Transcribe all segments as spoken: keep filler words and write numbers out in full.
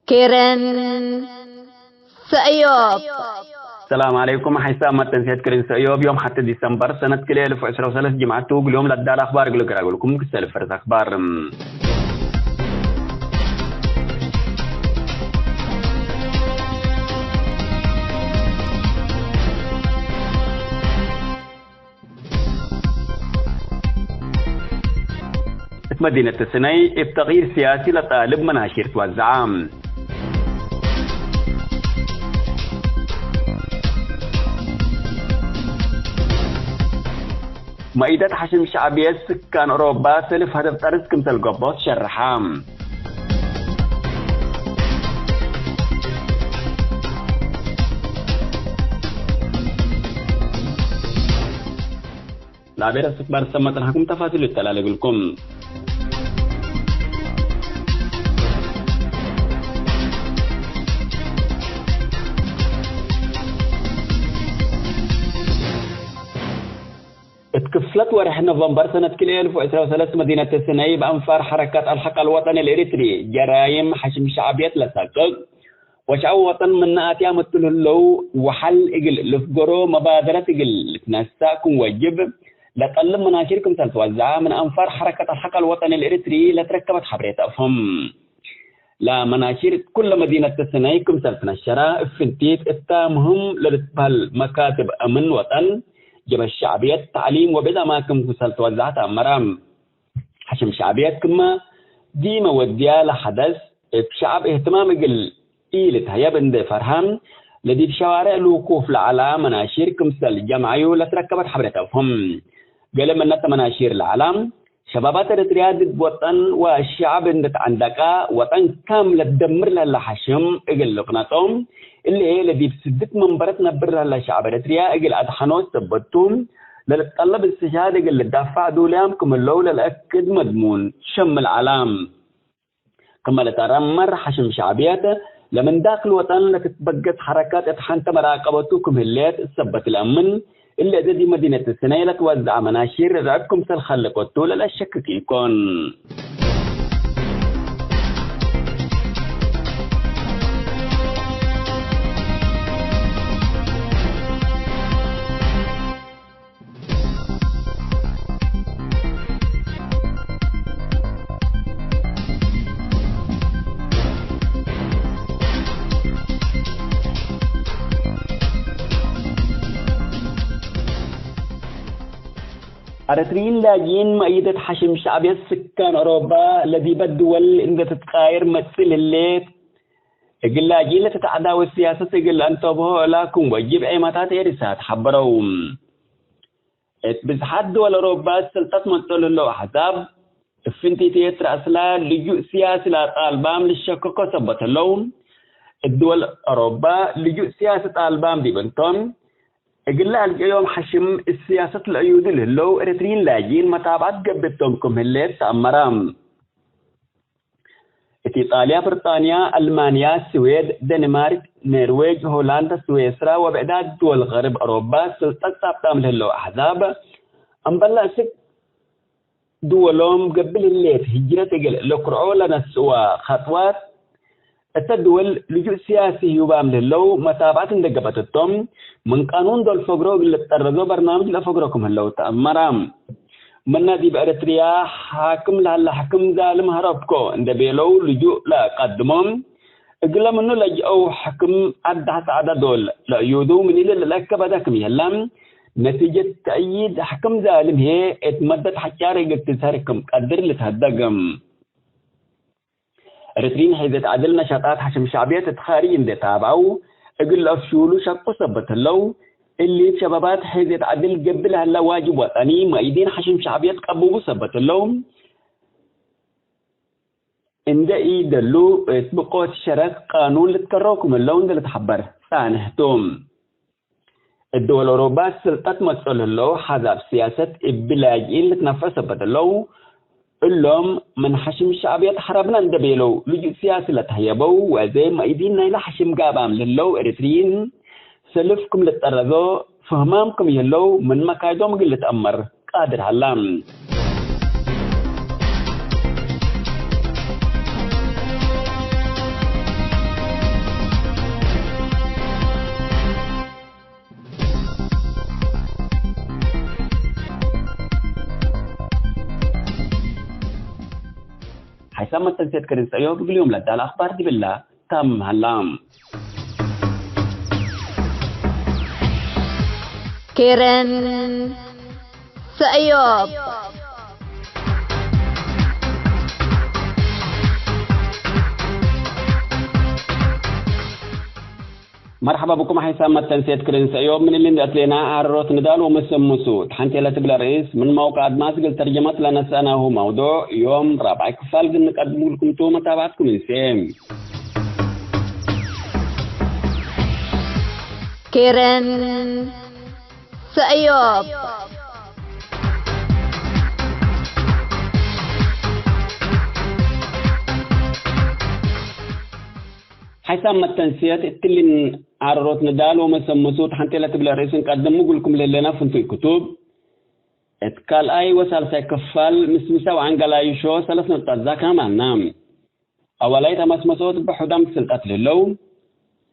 ክርን ሰእዮብ። ሰላም ዐለይኩም። ሐይሳም መተንስየት ክርን ሰእዮብ ዮም ሐቲ ዲሰምበር ሰነት ክልኤ እልፍ ወዕስራ ወሰለስ ጅምዐት ቱ። እግል ዮም ለዳለ አኽባር እግል እቀርአልኩም ክሰል ፈርስ አኽባር። እት መዲነት ስነይ እብ ተቅይር ሲያሲ ለጣልብ መናሺር ትወዘዐ። መኢደት ሐሽም ሸዕብየት ስካን ኦሮባ ሰልፍ ሀደፍ ጠርዝ ክምሰል ገብኦ ትሸርሐ። ለአቤ ረአስ አኽባር ሰመ ጸንሐኩም ተፋሲሉ ይተላል እግልኩም። እት ክፍለት ወርሕ ኖቨምበር ሰነት ክልኤ እልፍ ወዕስራ ወሰለስ መዲነት ስነይ በአንፋር ሐረካት አልሐቅ አልወጠኒ አልኤሪትሪ ጀራይም ሐሽም ሸዕብየት ለሳቅቅ ወሸዐብ ወጠን ምነ አትያም እቱ ለህለው ወሐል እግል ልፍገሮ መባደረት እግል ልትነሳእ ክም ወጅብ ለጠልብ መናሺር ክምሰል ትወዘዐ ምን አንፋር ሐረከት አልሐቅ አልወጠኒ አልኤሪትሪ ለትረከበት ሐብሬት አፍህም። ለመናሺር እት ኩለ መዲነት ስነይ ክምሰል ትነሸረ፣ እብ ፍንቲት እታ ምህም ለልትበህል መካትብ አምን ወጠን፣ ጀብሀት ሸዕብየት፣ ተዕሊም ወብዕድ አማክን ክምሰል ትወዘዐ ተአመረ። ሐሽም ሸዕብየት ክመ ዲመ ወድያ ለሐደስ፣ እብ ሸዐብ እህትማም እግል ኢልትሀየብ እንዴ ፈርሀ፣ ለዲብ ሸዋሬዕ ልውቁፍ ለዐላ መናሺር ክምሰል ጀምዐዩ ለትረከበት ሐብሬት አፍህም። ገሌ ምነ እተ መናሺር ለዐላ፣ ሸባባት ኤረትርያ ድድ ወጠን ወሸዐብ እንዴ ተዐንደቀ፣ ወጠን ካምል ለትደምር ለህለ ሐሽም እግል ልቅነጾ፣ እሊ ለዲብ ስድት መንበረት ነብር ለህለ ሸዐብ ኤረትርያ እግል አድሐኖ ሰበት ቱ፣ ለልትጠለብ እስትሽሃድ እግል ልዳፈዕ ዱልያም ክም ህለው ለልአክድ መድሙን ሸምል ዐላ። ክመ ለተአረመር ሐሽም ሸዕብየት፣ ለምን ዳክል ወጠን ለትትበገስ ሐረካት እት ሐንተ መራቀበቱ ክም ህሌት ሰበት ለአምን፣ እሊ እዘ ዲብ መዲነት ስነይ ለትወዘዐ መናሺር ርዕብ ክምሰል ኸልቀቱ ለለአሸክክ ኢኮን። ኤረትርዪን ላጅኢን መእይደት ሐሽም ሸዕብየት ስካን ኦሮባ ለዲበ ድወል እንዴ ትትቃየር መጽእ ህሌት፣ እግል ላጅኢን ለትትዐዳወ ሲያሰት እግል ለአንተብሆ እላ ክም ወጅብ ዔማታት ኤሪሳት ሐበረው። እት ብዝሓት ድወል ኦሮባ ስልጠት መጽኦ ለህለው አሕዛብ፣ እብ ፍንቲት ኤረትርያ ለልጁእ ሲያሲ ለአጣልባም ልሸከኮ ሰበት ህለው። እት ድወል ኦሮባ ልጁእ ሲያሲ ጣልባም ዲብ እንቶም፣ እግለ አልገዮም ሐሽም እት ሲያሰት ለአዩዱ ለህለው ኤረትርዪን ላጅኢን መታብዐት ገብእ ቶም ክም ህሌት ተአመረ። እት ኢጣልያ፣ ብርጣንያ፣ አልማንያ፣ ስዌድ፣ ደንማርክ፣ ኔርዌጅ፣ ሆላንድ፣ ስዌስራ ወብዕዳት ድወል ገርብ አውሮባ ስልጠት ጻብጣም ለህለው አሕዛብ፣ አምበል ለአስክ ድወሎም ገብእ ለህሌት ህጅረት እግል ለክርዖ ለነስእወ ኸጥዋት፣ እተ ድወል ልጁእ ሲያሲ ህዩባም ለህለው መታብዐት እንዴ ገብአት እቶም፣ ምን ቃኑን ዶል ፈግሮ እግል ልትጠረዞ በርናምጅ ለፈግሮ ክም ህለው ተአመረ። ምነ ዲብ ኤረትርያ ሓክም ለሀለ ሕክም ዛልም ሀረብኮ እንዴ ቤለው ልጁእ ለአቀድሞ፣ እግለ ምኑ ለጅአው ሕክም አዳህ ጸዕደ ዶል ለአዩዱ ምን ኢልል ለአከበደ ክም ይህለ፣ ነቲጀት ተእይድ ሕክም ዛልም ህዬ እት መደት ሐጫር እግል ትዝሀር ክም ቀድር ልትሀደግ። ኤረትርዪን ሔዝየት ዐድል ነሻጣት ሐሽም ሸዕብየት እት ካርጅ እንዴ ታብዐው እግል ለአፍሹሉ ሸቁ ሰበት ህለው፣ እሊ ሸባባት ሔዝየት ዐድል ገብእ ለሀለ ዋጅብ ወጠኒ መእይዲን ሐሽም ሸዕብየት ቀቡቡ ሰበት ህለው፣ እንዴ ኢደሉ እት ብቆት ሸረክ ቃኑን ልትከረው ክም ህለው እንዴ ልትሐበር ጻንሕ ቱ። እት ድወል ኦሮባ ስልጠት መጽኦ ለህለው አሕዛብ ሲያሰት እብ ላጅኢን ልትነፈዕ ሰበት ህለው፣ እሎም ምን ሐሽም ሸዕብየት ሐረብነ እንዴ ቤለው ልጁእ ሲያሲ ለተህየበው ወአዜ መእይዲን ናይለ ሐሽም ጋብአም ለህለው ኤረትርዪን ሰልፍ ክም ልትጠረዞ ፍህማም ክም ይህለው ምን መካይዶም እግል ልትአመር ቃድር ሀላ። ሐይሳም መተንሴት ክርን ሰእዮብ እግል ዮም ለዳለ አክባር ዲብላ ታምም ሀላ። ክርን ሰእዮብ። መርሐባ ብኩም ሐይሳም መተንሴት ክርን ሰእዮብ። ምን እሊ እንዴ አትሌና አረሮት ንዳል ወመሰምሱ ተሐንቴ ለትብለ ርእስ ምን መውቀዕ አድማስ እግል ተርጀመት ለነሰአናሁ መውዱዕ ዮም ራብዓይ ክፋል እግል ንቀድም እግልኩም ቱ መታብዐትኩም እንሴ። ክርን ሰእዮብ። ሐይሳም መተንስየት እትሊን አረሮት ንዳል ወመሰምሱ ተሐንቴ ለትብለ ርእስ እንቀድም እግልኩም ለህሌና ፍንቱይ ክቱብ እት ካልኣይ ወሳልሳይ ክፋል ምስምሰ ወዐንገላይሾ ሰለስ ነጥብ ዛክራም አና። አወላይት አመስመሶት ብሑዳም ስልጠት ልህለው፣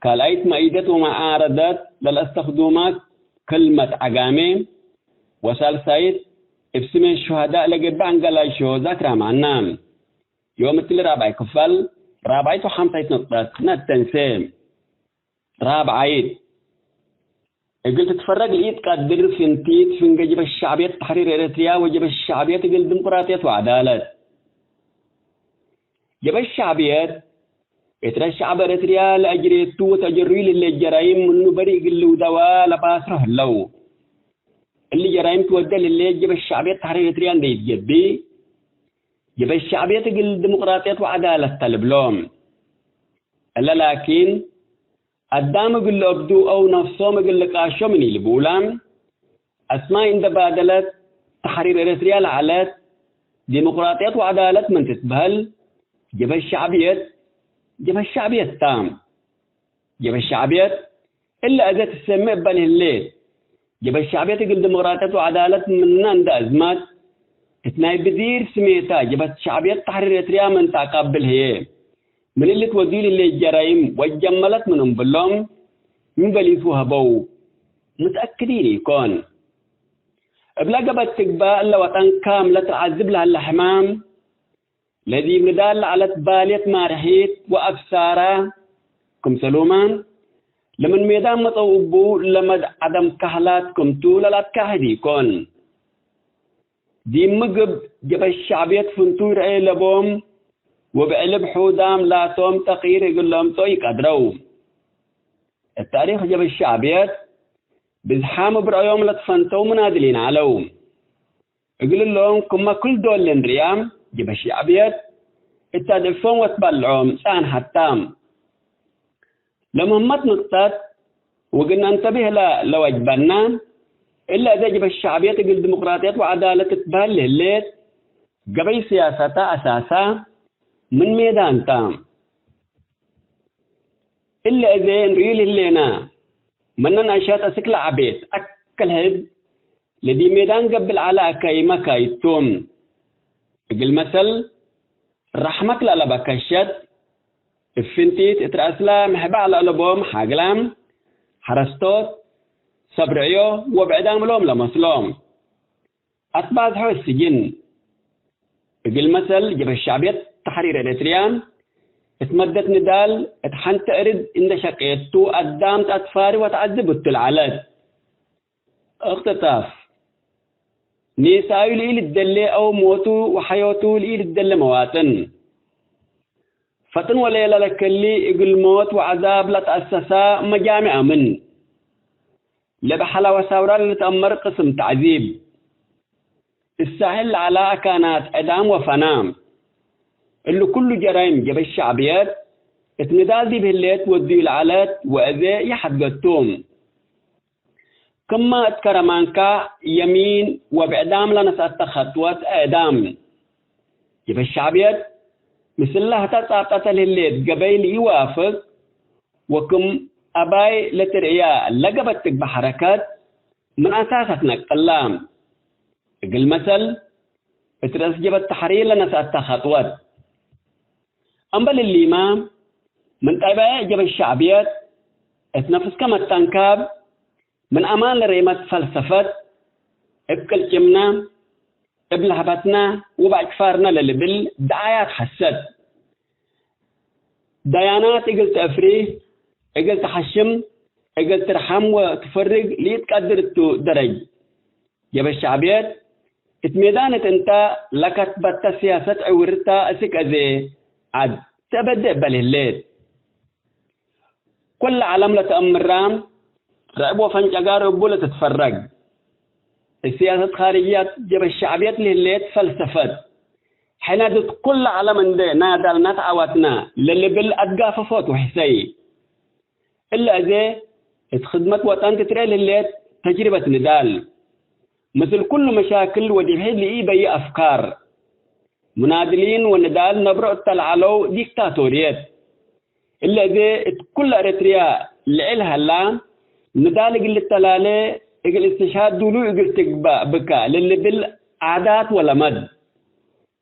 ካልኣይት መእይደት ወመዓረደት ለለአስተክዱመ ክልመት ዐጋሜ፣ ወሳልሳይት እብ ስሜ ሹሀዳእ ለገብእ አንገላይሾ ዛክራም አና። ዮም እትሊ ራብዓይ ክፋል፣ ራብዓይት ወሐምሳይት ነጥበት ነተንሴ። ራብዓይት፣ እግል ትትፈረግ ለኢትቀድር ፍንቲት ፍንገ ጀበ ሸዕብየት ተሕሪር ኤረትርያ ወጀበ ሸዕብየት እግል ድምቁራጥየት ወዐዳለት። ጀበ ሸዕብየት፣ እትረ ሸዕብ ኤረትርያ ለአጅሬቱ ወተአጀሩዩ ለህሌት ጀራይም ምኑ በሪ እግል ልውደዋ ለባስሮ ህለው። እሊ ጀራይም ትወዴ ለህሌት ጀበ ሸዕብየት ተሕሪር ኤረትርያ እንዴ ኢትገብእ፣ ጀበ ሸዕብየት እግል ድምቁራጥየት ወዐዳለት ተ ልብሎ። እለ ላኪን፣ አዳም እግል ልአብዱ አው ነፍሶም እግል ልቃሾ ምን ኢልብኡላ፣ አስማይ እንዴ ባደለት ተሕሪር ኤረትርያ ለዐለት፣ ዲሞቅራጥየት ወዐዳለት ምን ትትበህል፣ ጀበ ሸዕብየት፣ ጀበ ሸዕብየት ተ። ጀበ ሸዕብየት፣ እለ አዜ ትሰሜ እበ ለህሌት፣ ጀበ ሸዕብየት እግል ዲሞቅራጥየት ወዐዳለት ምነ እንዴ አዝመት፣ እት ናይ ብዲር ስሜታ ጀበህት ሸዕብየት ተሕሪር ኤረትርያ ምን ተአቀብል ህዬ፣ ምን እሊ ትወድዩ ለህሌት ጀራይም ወጀመለት ምን እምብሎም ምን በሊሱ ሀበው፣ ምትአክዲን ኢኮን። እብለ ገበት ትግባእ እለ ወጠን ካምለ ተዐዝብ ለሀለ ሕማም፣ ለዲብ ንዳል ለዐለት ባልየት ማርሒት ወአብሳራ ክምሰሉመ፣ ለምን ሜዳን መጸው እቡ ለመድ ዐደም ካህላት ክምቱ ለለአትካህድ ኢኮን። ዲብ ምግብ ጀበ ሸዕብየት ፍንቱይ ረኤ ለቦም፣ ወብዕልብ ሑዳም ላቶም ተቅይር እግል ለአምጽኦ ኢቀድረው። እት ታሪክ ጀበ ሸዕብየት፣ ብዝሓም እብ ረአዮም ለትፈንተው ምናድሊን ዐለው። እግል እሎም ክመ ክል ዶል ለእንርእያ፣ ጀበ ሸዕብየት እት አድዕፎም ወትበልዖም ጸንሐት ተ። ለምህመት ንቅጠት ወእግል ነንተብህ ለወጅበና፣ እለ አዜ ጀበ ሸዕብየት እግል ዲሞቅራጥየት ወዐዳለት ትትበህል ለህሌት፣ ገበይ ስያሰተ አሳሳ ምን ሜዳን ተ። እለ አዜ እንርእዩ ለህሌና፣ መነ ነአሸት አስክ ለዐቤት አክል ሕድ ለዲብ ሜዳን ገብእ ለዐለ አካይመ ካይድ ቱ። እግል መሰል፣ ረሕመክ ለአለበ ከሸት፣ እብ ፍንቲት እት ረአስለ ምሕባእ ለአለቦም ሓግላም፣ ሐረስቶት፣ ሰብ ርዕዮ ወብዕዳም እሎም ለመስሎ። አትባዝሖ እት ስጅን። እግል መሰል፣ ጀብሀት ሸዕብየት ተሕሪር ኤረትርያ እት መደት ንዳል እት ሐንተ እርድ እንዴ ሸቄቱ አዳም ተአትፋሪ ወተዐዝብ እቱ ለዐለት። እክትታፍ፣ ኒሳዩ ለኢልትደሌ አው ሞቱ ወሐዮቱ ለኢልትደሌ መዋጥን። ፈጥን ወሌለ ለከሊ እግል ሞት ወዐዛብ ለተአሰሳ መጃምዕ አምን። ለበሐላ ወሳውራ ለልትአመር ቅስም ተዕዚብ። እሳሕል ለዐላ አካናት ዕዳም ወፈና። እሊ ኩሉ ጀራይም ጀብሀት ሸዕብየት እት ንዳል ዲብ ህሌት ወድዩ ለዐለት ወአዜ ይሐድገቱ። ክመ እት ከረማንካ የሚን ወብዕዳም ለነስአተ ከጥወት ዕዳም። ጀብሀት ሸዕብየት ምስለ ህተ ጻብጠተ ለህሌት ገበይ ለኢወአፍቅ ወክም አባይ ለትርእያ ለገበት ትግበእ ሐረከት ምን አሳስ አትነቅላ። እግል መሰል፣ እት ረአስ ጀብሀት ተሕሪር ለነስአተ ከጥወት። እምበል እሊመ፣ ምን ጠበዕ ጀብሀት ሸዕብየት እት ነፍስከ መተንካብ፣ ምን አማን ለሬመት ፈልሰፈት፣ እብ ቅልጭምነ፣ እብ ለህበትነ ወበአጭፋርነ ለልብል ደዓያት ሐሰት። ደያናት እግል ተአፍሪህ፣ እግል ተሐሽም፣ እግል ትርሐም ወትፈርግ ለኢትቀድር እቱ ደረጅ። ጀበ ሸዕብየት እት ሜዳን እት እንተ ለከትበተ ሲያሰት ዕውርተ እስክ አዜ ዐድ ተአበዴ እበ ለህሌት። ኩለ ዐለም ለተአምራ ርዕብ ወፈንጨጋር እቡ ለትትፈረግ። እት ሲያሰት ካርጅያት ጀበ ሸዕብየት ለህሌት ፈልሰፈት። ሕነ ድድ ኩለ ዐለም እንዴ ናዳልና ተዓወትና ለልብል አትጋፈፎት ወሕሰይ። እለ አዜ እት ክድመት ወጠን ትትርኤ ለህሌት ተጅርበት ንዳል። ምስል ኩሉ መሻክል ወዲብ ሕድ ለኢበይእ አፍካር። ሙናድሊን ወንዳል ነብሮ እተ ለዐለው ዲክታቶርየት። እለ እዜ እት ኩለ ኤረትርያ ልዕል ሀላ፣ ንዳል እግል ልተላሌ፣ እግል እስትሽሃድ ዱሉይ እግል ትግባእ ብከ ለልብል ዓዳት ወለመድ።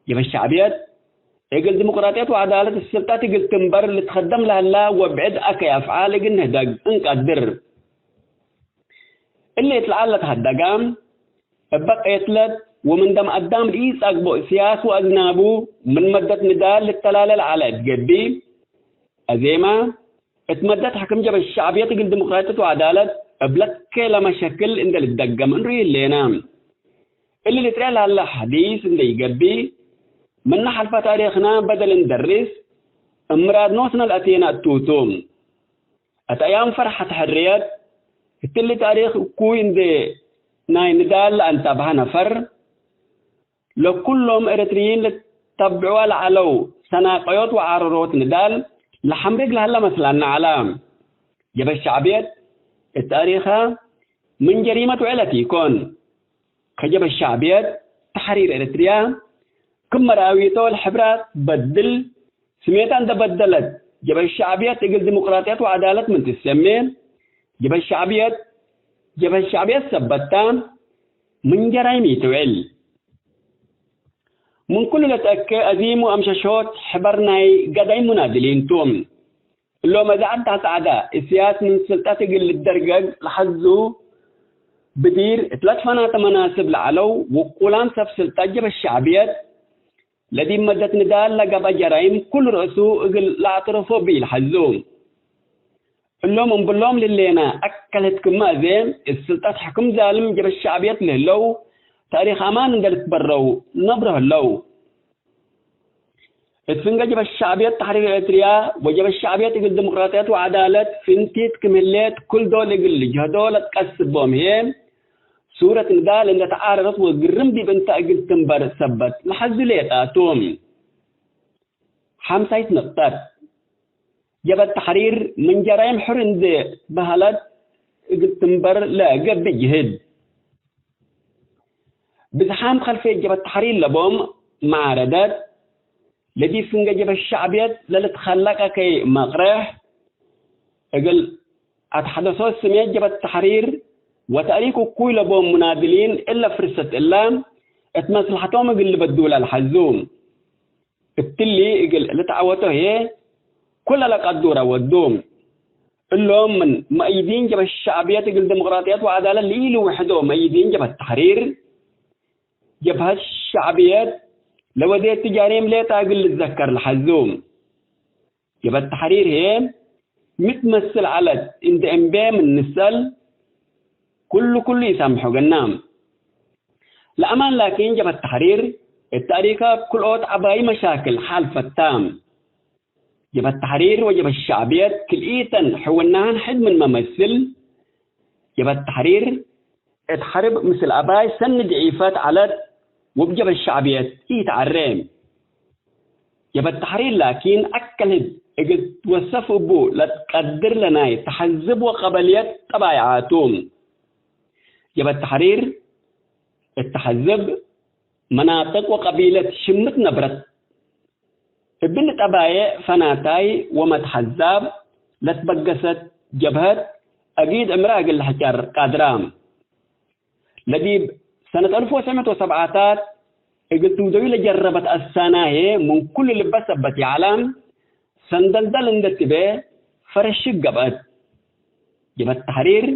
ጀበ ሸዕብየት፣ እግል ዲሞቅራጥየት ወዐዳለት ስልጠት እግል ትንበር ልትከደም ለሀላ ወብዕድ አከይ አፍዓል እግል ንህደግ እንቀድር። እሊ እት ለዐለት ሀደጋም፣ እበ ቄትለት ወምን ደም አዳም ለኢጸግቦ እስያስ ወአዝናቡ ምን መደት ንዳል ልተላለ ለዐለ እት ገብእ፣ አዜመ እት መደት ሕክም ጀበ ሸዕብየት እግል ዲሞቅራጥየት ወዐዳለት እብ ለትኬለመ ሸክል እንዴ ልትደገም እንርእዩ ህሌነ። እሊ ልጥሬ ለሀለ ሐዲስ እንዴ ኢገብእ፣ ምነ ሐልፈ ታሪክና በደል እንደርስ፣ እብ ምራድ ኖስነ ለአቴነ እቱ ቱ። እት አያም ፈርሐት ሕርየት፣ እትሊ ታሪክ እኩይ እንዴ ናይ ንዳል ለአንተብሀ ነፈር፣ ለኩሎም ኤረትርይን ልተብዕወ ለዐለው ሰናቀዮት ወዓረሮት ንዳል ለሐምርግ ለሀለ መስላነ ዐለ። ጀበ ሸዕብየት እት ታሪከ ምን ጀሪመት ውዕለት ኢኮን። ከጀበ ሸዕብየት ተሕሪር ኤረትርያ ክም መራዊቶ ለሕብራት በድል ስሜታ እንደ በደለት፣ ጀበህት ሸዕብየት እግል ዲሞቅራጥየት ወዐዳለት ምን ትሰሜ፣ ጀበህት ሸዕብየት፣ ጀበህት ሸዕብየት ሰበታ ምን ጀራይም ኢትውዕል። ምን ኩሉ ለትአኬ አዚም ወአምሸሾት ሕበር ናይ ገዳይም ሙናድሊን ቱ። እሎም እዘ ዐድ ተዐጸዐደ፣ እስያስ ምን ስልጠት እግል ልደርገግ ለሐዙ ብዲር፣ እት ለትፈናተ መናስብ ለዐለው ውቁላም ሰብ ስልጠት ጀበህት ሸዕብየት፣ ለዲብ መደት ንዳል ለገብአ ጀራይም ኩሉ ረእሱ እግል ለአዕትረፎ ብኢልሐዙ። እሎም እምብሎም ልሌነ አከልህት ክመ አዜ፣ እት ስልጠት ሕክም ዛልም ጀበህት ሸዕብየት ለህለው፣ ተእሪክ አማን እንደ ልትበረው ነብሮ ህለው። እት ፍንገ ጀበህት ሸዕብየት ተሕሪር ኤረትርያ ወጀበህት ሸዕብየት እግል ዲሞቅራጥየት ወዐዳለት ፍንቲት ክም ህሌት፣ ክል ዶል እግል ልጅሀዶ ለትቀስቦም ህዬ፣ ሱረት ንዳል እንደ ተዓረረት ወግርም ዲብ እንተ እግል ትንበር ሰበት ለሐዙ ሌጣ ቱ። ሐምሳይት ነቅጠት፣ ጀበት ተሕሪር ምን ጀራይም ሕር እንዴ በሀለት እግል ትንበር ለገብእ ጅህድ። ብዝሓም ከልፌት ጀበት ተሕሪር ለቦም መዓረደት፣ ለዲብ ፍንገ ጀበት ሸዕብየት ለልትከለቀ ከይ መቅረሕ፣ እግል አትሐደሶት ስሜት ጀበት ተሕሪር ወተእሪክ እኩይ ለቦም ሙናድሊን እለ ፍርሰት እለ እት መስለሐቶም እግል ልበዱለ ለሐዙ። እትሊ እግል ልትዐወቶ ህዬ ኩለ ለቀዱረ ወዱ። እሎም ምን መእይዲን ጀበት ሸዕብየት እግል ዲሞቅራጥየት ወዐዳለት ለኢልውሕዶ መእይዲን ጀበት ተሕሪር፣ ጀብሀት ሸዕብየት ለወዴት ትጃሬም ሌጣ እግል ልትዘከር ለሐዙ። ጀበት ተሕሪር ህዬ ሚ ትመስል ዐለት እንዴ እንቤ ምን ንሰአል፣ ኩሉ ኩሉ ኢሳምሖ ገና። ለአማን ላኪን ጀበት ተሕሪር እት ተእሪከ ክልኦት ዐባይ መሻክል ሓልፈታ። ጀበት ተሕሪር ወጀበት ሸዕብየት ክልኢተን ሕውናህን ሕድ ምንመ መስል፣ ጀበት ተሕሪር እት ሐርብ ምስል አባይ ሰኒ ድዒፈት ዐለት ወእብ ጀበት ሸዕብየት ኢተዐሬ። ጀበት ተሕሪር ላኪን አከልህት እግል ትወሰፍ እቡ ለትቀድር ለናይ ተሐዝብ ወቀበልየት ጠባይዓ ቱ። ጀበት ተሕሪር እት ተሐዝብ መናጥቅ ወቀቢለት ሽምት ነብረት። እብሊ ጠባዬዕ ፈናታይ ወመትሐዛብ ለትበገሰት ጀብሀት አጊድ ዕምረ እግል ለሕጨር ቃድራ። ለዲብ ሰነት አልፍ ወትሰዕ ምእት ወሰብዓታት እግል ትውደዩ ለጀረበት አሳናሄ ምን ኩሉ ልበ ሰበት ይዐላ፣ ሰንደልደል እንዴ ትቤ ፈረሽግ ገብአት። ጀበት ተሕሪር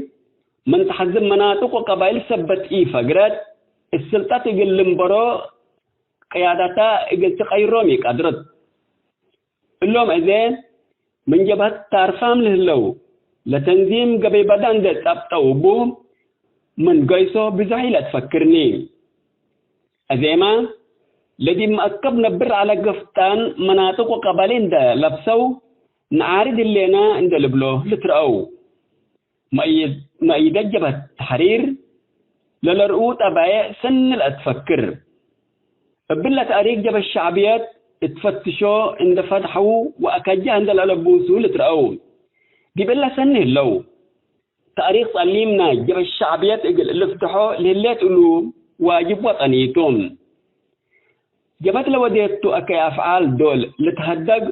ምን ተሐዝብ መናጥቅ ወቀባይል ሰበት ኢፈግረት፣ እት ስልጠት እግል ልንበሮ ቅያዳታ እግል ትቀይሮም ኢቀድርት። እሎም እዜ ምን ጀብሀት ታርፋም ለህለው ለተንዚም ገበይ በዳ እንዴ ጸብጠው እቡ፣ ምን ገይሶ ብዞሕ ኢለትፈክርኒ። አዜመ፣ ለዲብ መአከብ ነብር ዐለ ገፍጣን መናጥቅ ወቀባሌ እንዴ ለብሰው፣ ነዓርድ ህሌነ እንዴ ልብሎ ልትረአው። መእይድ-፣ መእይደት ጀብሀት ተሕሪር ለለርኡ ጠባዬዕ ሰኒ ለአትፈክር። እብለ ተእሪክ ጀብሀት ሸዕብየት እት ፈትሾ እንዴ ፈትሐው ወአከጃህ እንዴ ለአለቡሱ ልትረአው። ዲብ እለ ሰኒ ህለው። ተእሪክ ጸሊም ናይ ጀብሀት ሸዕብየት እግል ልፍትሖ ለህሌት እሉ ዋጅብ ወጠኒ ቱ። ጀብሀት ለወዴቱ አከይ አፍዓል ዶል ልትሀደግ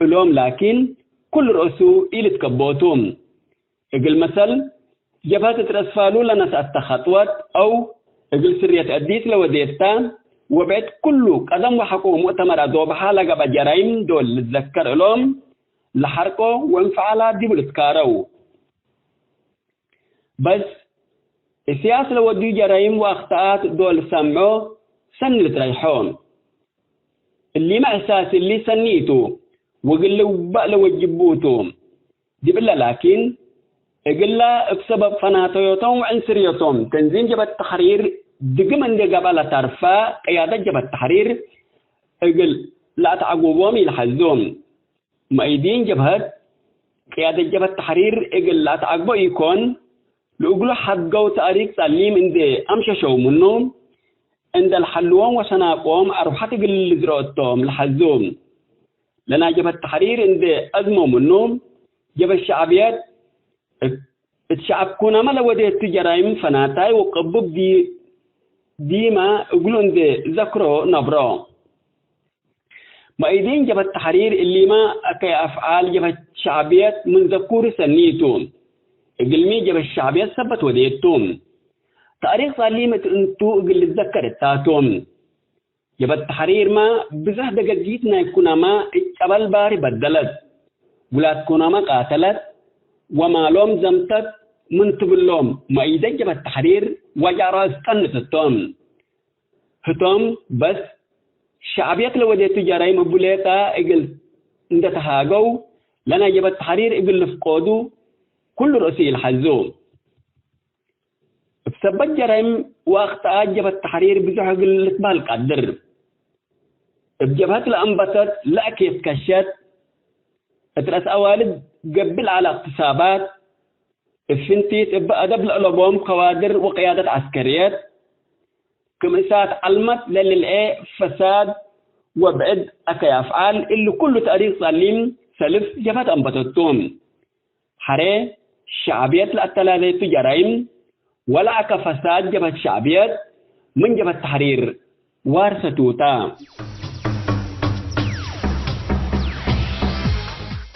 እሎም ላኪን፣ ኩሉ ረእሱ ኢልትከቦ ቱ። እግል መሰል፣ ጀብሀት እት ረአስ ፋሉ ለነስአተ ኸጥወት አው እግል ስርየት አዲስ ለወዴታ ወብዕድ ኩሉ ቀደም ወሐቆ ሙእተመር አዶብሐ ለገብአ ጀራይም ዶል ልትዘከር እሎም፣ ለሐርቆ ወእንፍዓላት ዲቡ ልትካረው። በስ፣ እስያስ ለወድዩ ጀራይም ወአክጠኣት ዶል ሰምዖ ሰኒ ልትረይሖ። እሊመ እሕሳስ እሊ ሰኒ ቱ፣ ወእግል ልውበእ ለወጅቡ ቱ። ዲብለ ላኪን፣ እግላ እብ ሰበብ ፈናተዮቶም ወዕንስርዮቶም ተንዚም ጀብሀት ተሕሪር ድግም እንዴ ገብአ ለታርፋ ቅያደት ጀብሀት ተሕሪር እግል ለአትዐጉቦም ኢልሐዞ። መእይዲን ጀብሀት፣ ቅያደት ጀብሀት ተሕሪር እግል ለአትዐግቦ ኢኮን፣ ለእግሉ ሐድገው ተእሪክ ጸሊም እንዴ አምሸሸው ምኑ፣ እንዴ ለሐልዎም ወሰናቆም አርወሐት እግል ልዝረኦ እቶም ለሐዙ። ለናይ ጀብሀት ተሕሪር እንዴ አዝመው ምኑ፣ ጀብሀት ሸዕብየት እት፣ እት ሸዐብ ኩናመ ለወዴቱ ጀራይም ፈናታይ ወቅቡብ ዲ-፣ ዲመ እግሉ እንዴ ዘክሮ ነብሮ። መእይዲን ጀብሀት ተሕሪር እሊመ አከይ አፍዓል ጀብሀት ሸዕብየት ምን ዘኩሩ ሰኒ ቱ። እግልሚ ጀብሀት ሸዕብየት ሰበት ወዴቱ። ተእሪክ ጸሊም እት እንቱ እግል ልትዘከር እታ ቱ። ጀብሀት ተሕሪርመ ብዘህ ደገጊት ናይ ኩናመ እት ጨበል ባሪ በደለት። ውላድ ኩናመ ቃተለት ወማሎም ዘምተት ምን ትብሎም መእይደት ጀብሀት ተሕሪር ወጃዕ ራስ ጠንት እቶም። ህቶም በስ ሸዕብየት ለወዴቱ ጀራይም እቡ ሌጠ እግል እንዴ ተሃገው፣ ለናይ ጀብሀት ተሕሪር እግል ልፍቆዱ ኩሉ ርእሱ ኢልሐዙ። እብ ሰበት ጀራይም ወአክጠኣት ጀብሀት ተሕሪር ብዞሕ እግል ልትበህል ቀድር። እብ ጀብሀት ለአንበተት ለአኬት ከሸት፣ እት ረአስ አዋልድ ገብእ ለዐለ እቅትሳባት፣ እብ ፍንቲት እብ አደብ ለአለቦም ከዋድር ወቅያደት ዐስከርየት፣ ክም እሳት ዐልመት ለልልኤ ፈሳድ ወብዕድ አከይ አፍዓል፣ እሊ ኩሉ ተእሪክ ጸሊም ሰልፍ ጀብሀት አንበተቱ። ሐሬ ሸዕብየት ለአተላሌቱ ጀራይም ወለአከ ፈሳድ ጀብሀት ሸዕብየት ምን ጀብሀት ተሕሪር ዋርሰቱ ተ።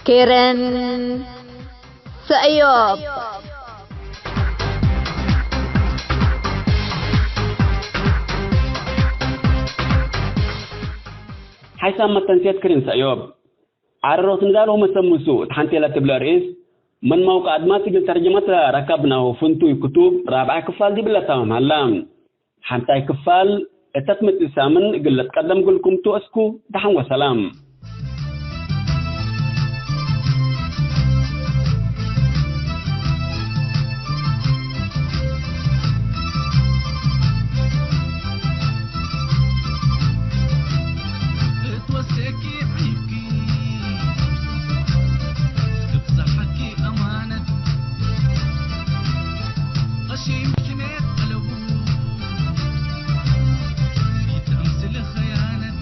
ኬረን ሰእዮብ። ሓይሳም መተንሴት ክርን ሰእዮብ። ዓረሮት ንዳል ወመሰምሱ እት ሐንቴ ለትብለ ርእስ ምን መውቀዕ አድማስ እግል ተርጀመት ለረከብናሁ ፍንቱይ ክቱብ ራብዓይ ክፋል ዲብለ ታምም ሀላ። ሐንታይ ክፋል እተ ትመጽእ ሳምን እግል ልትቀደም እግልኩም ቱ። እስኩ ደሐን ወሰላም። እት ወሴኪ ዒብኪ፣ ትብጸሐኪ አማነት፣ ቀሺ ምክንያት አለቡ፣ ኢተምስል ኸያነት።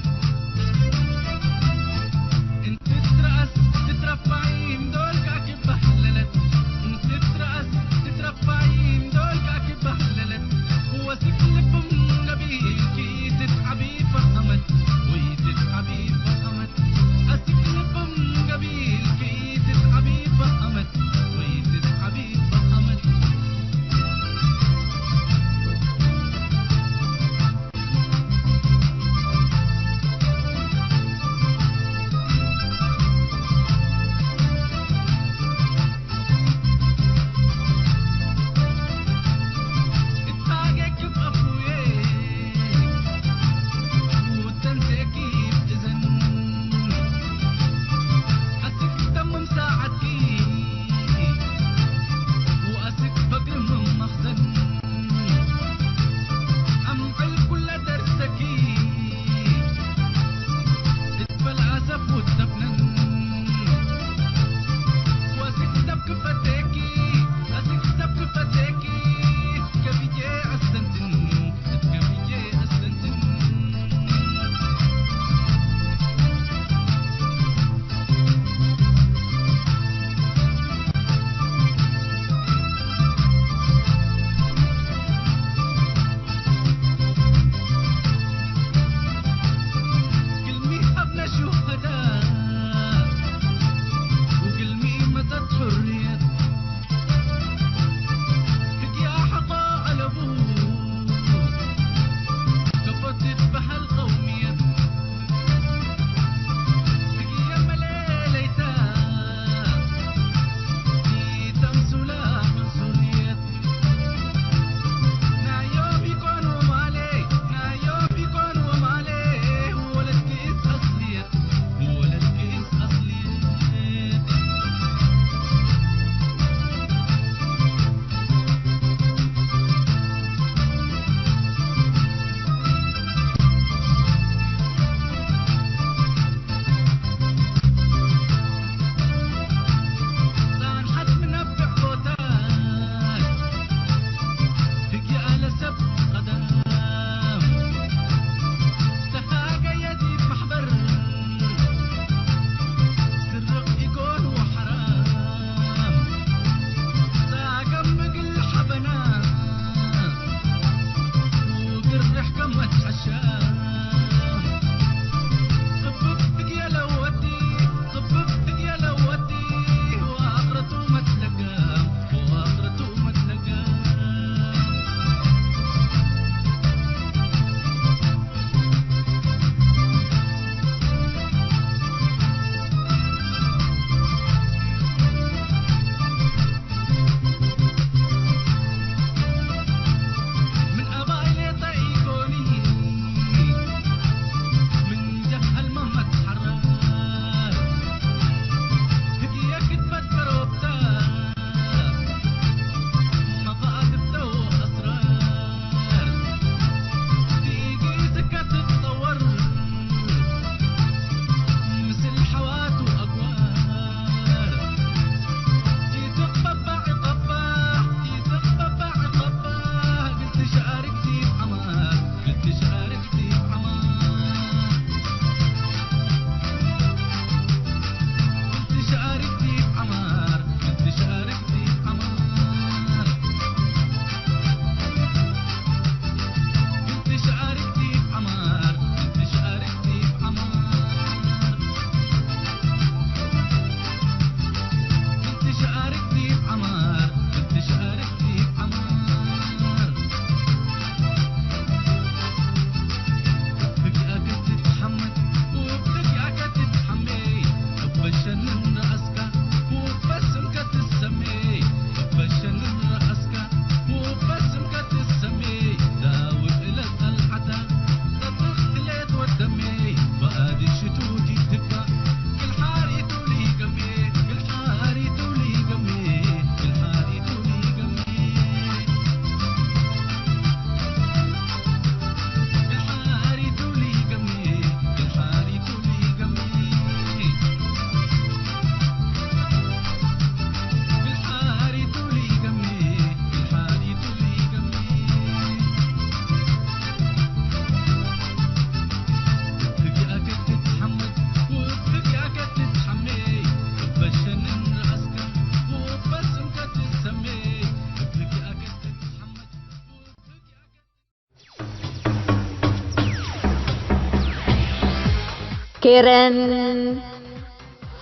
ኤረን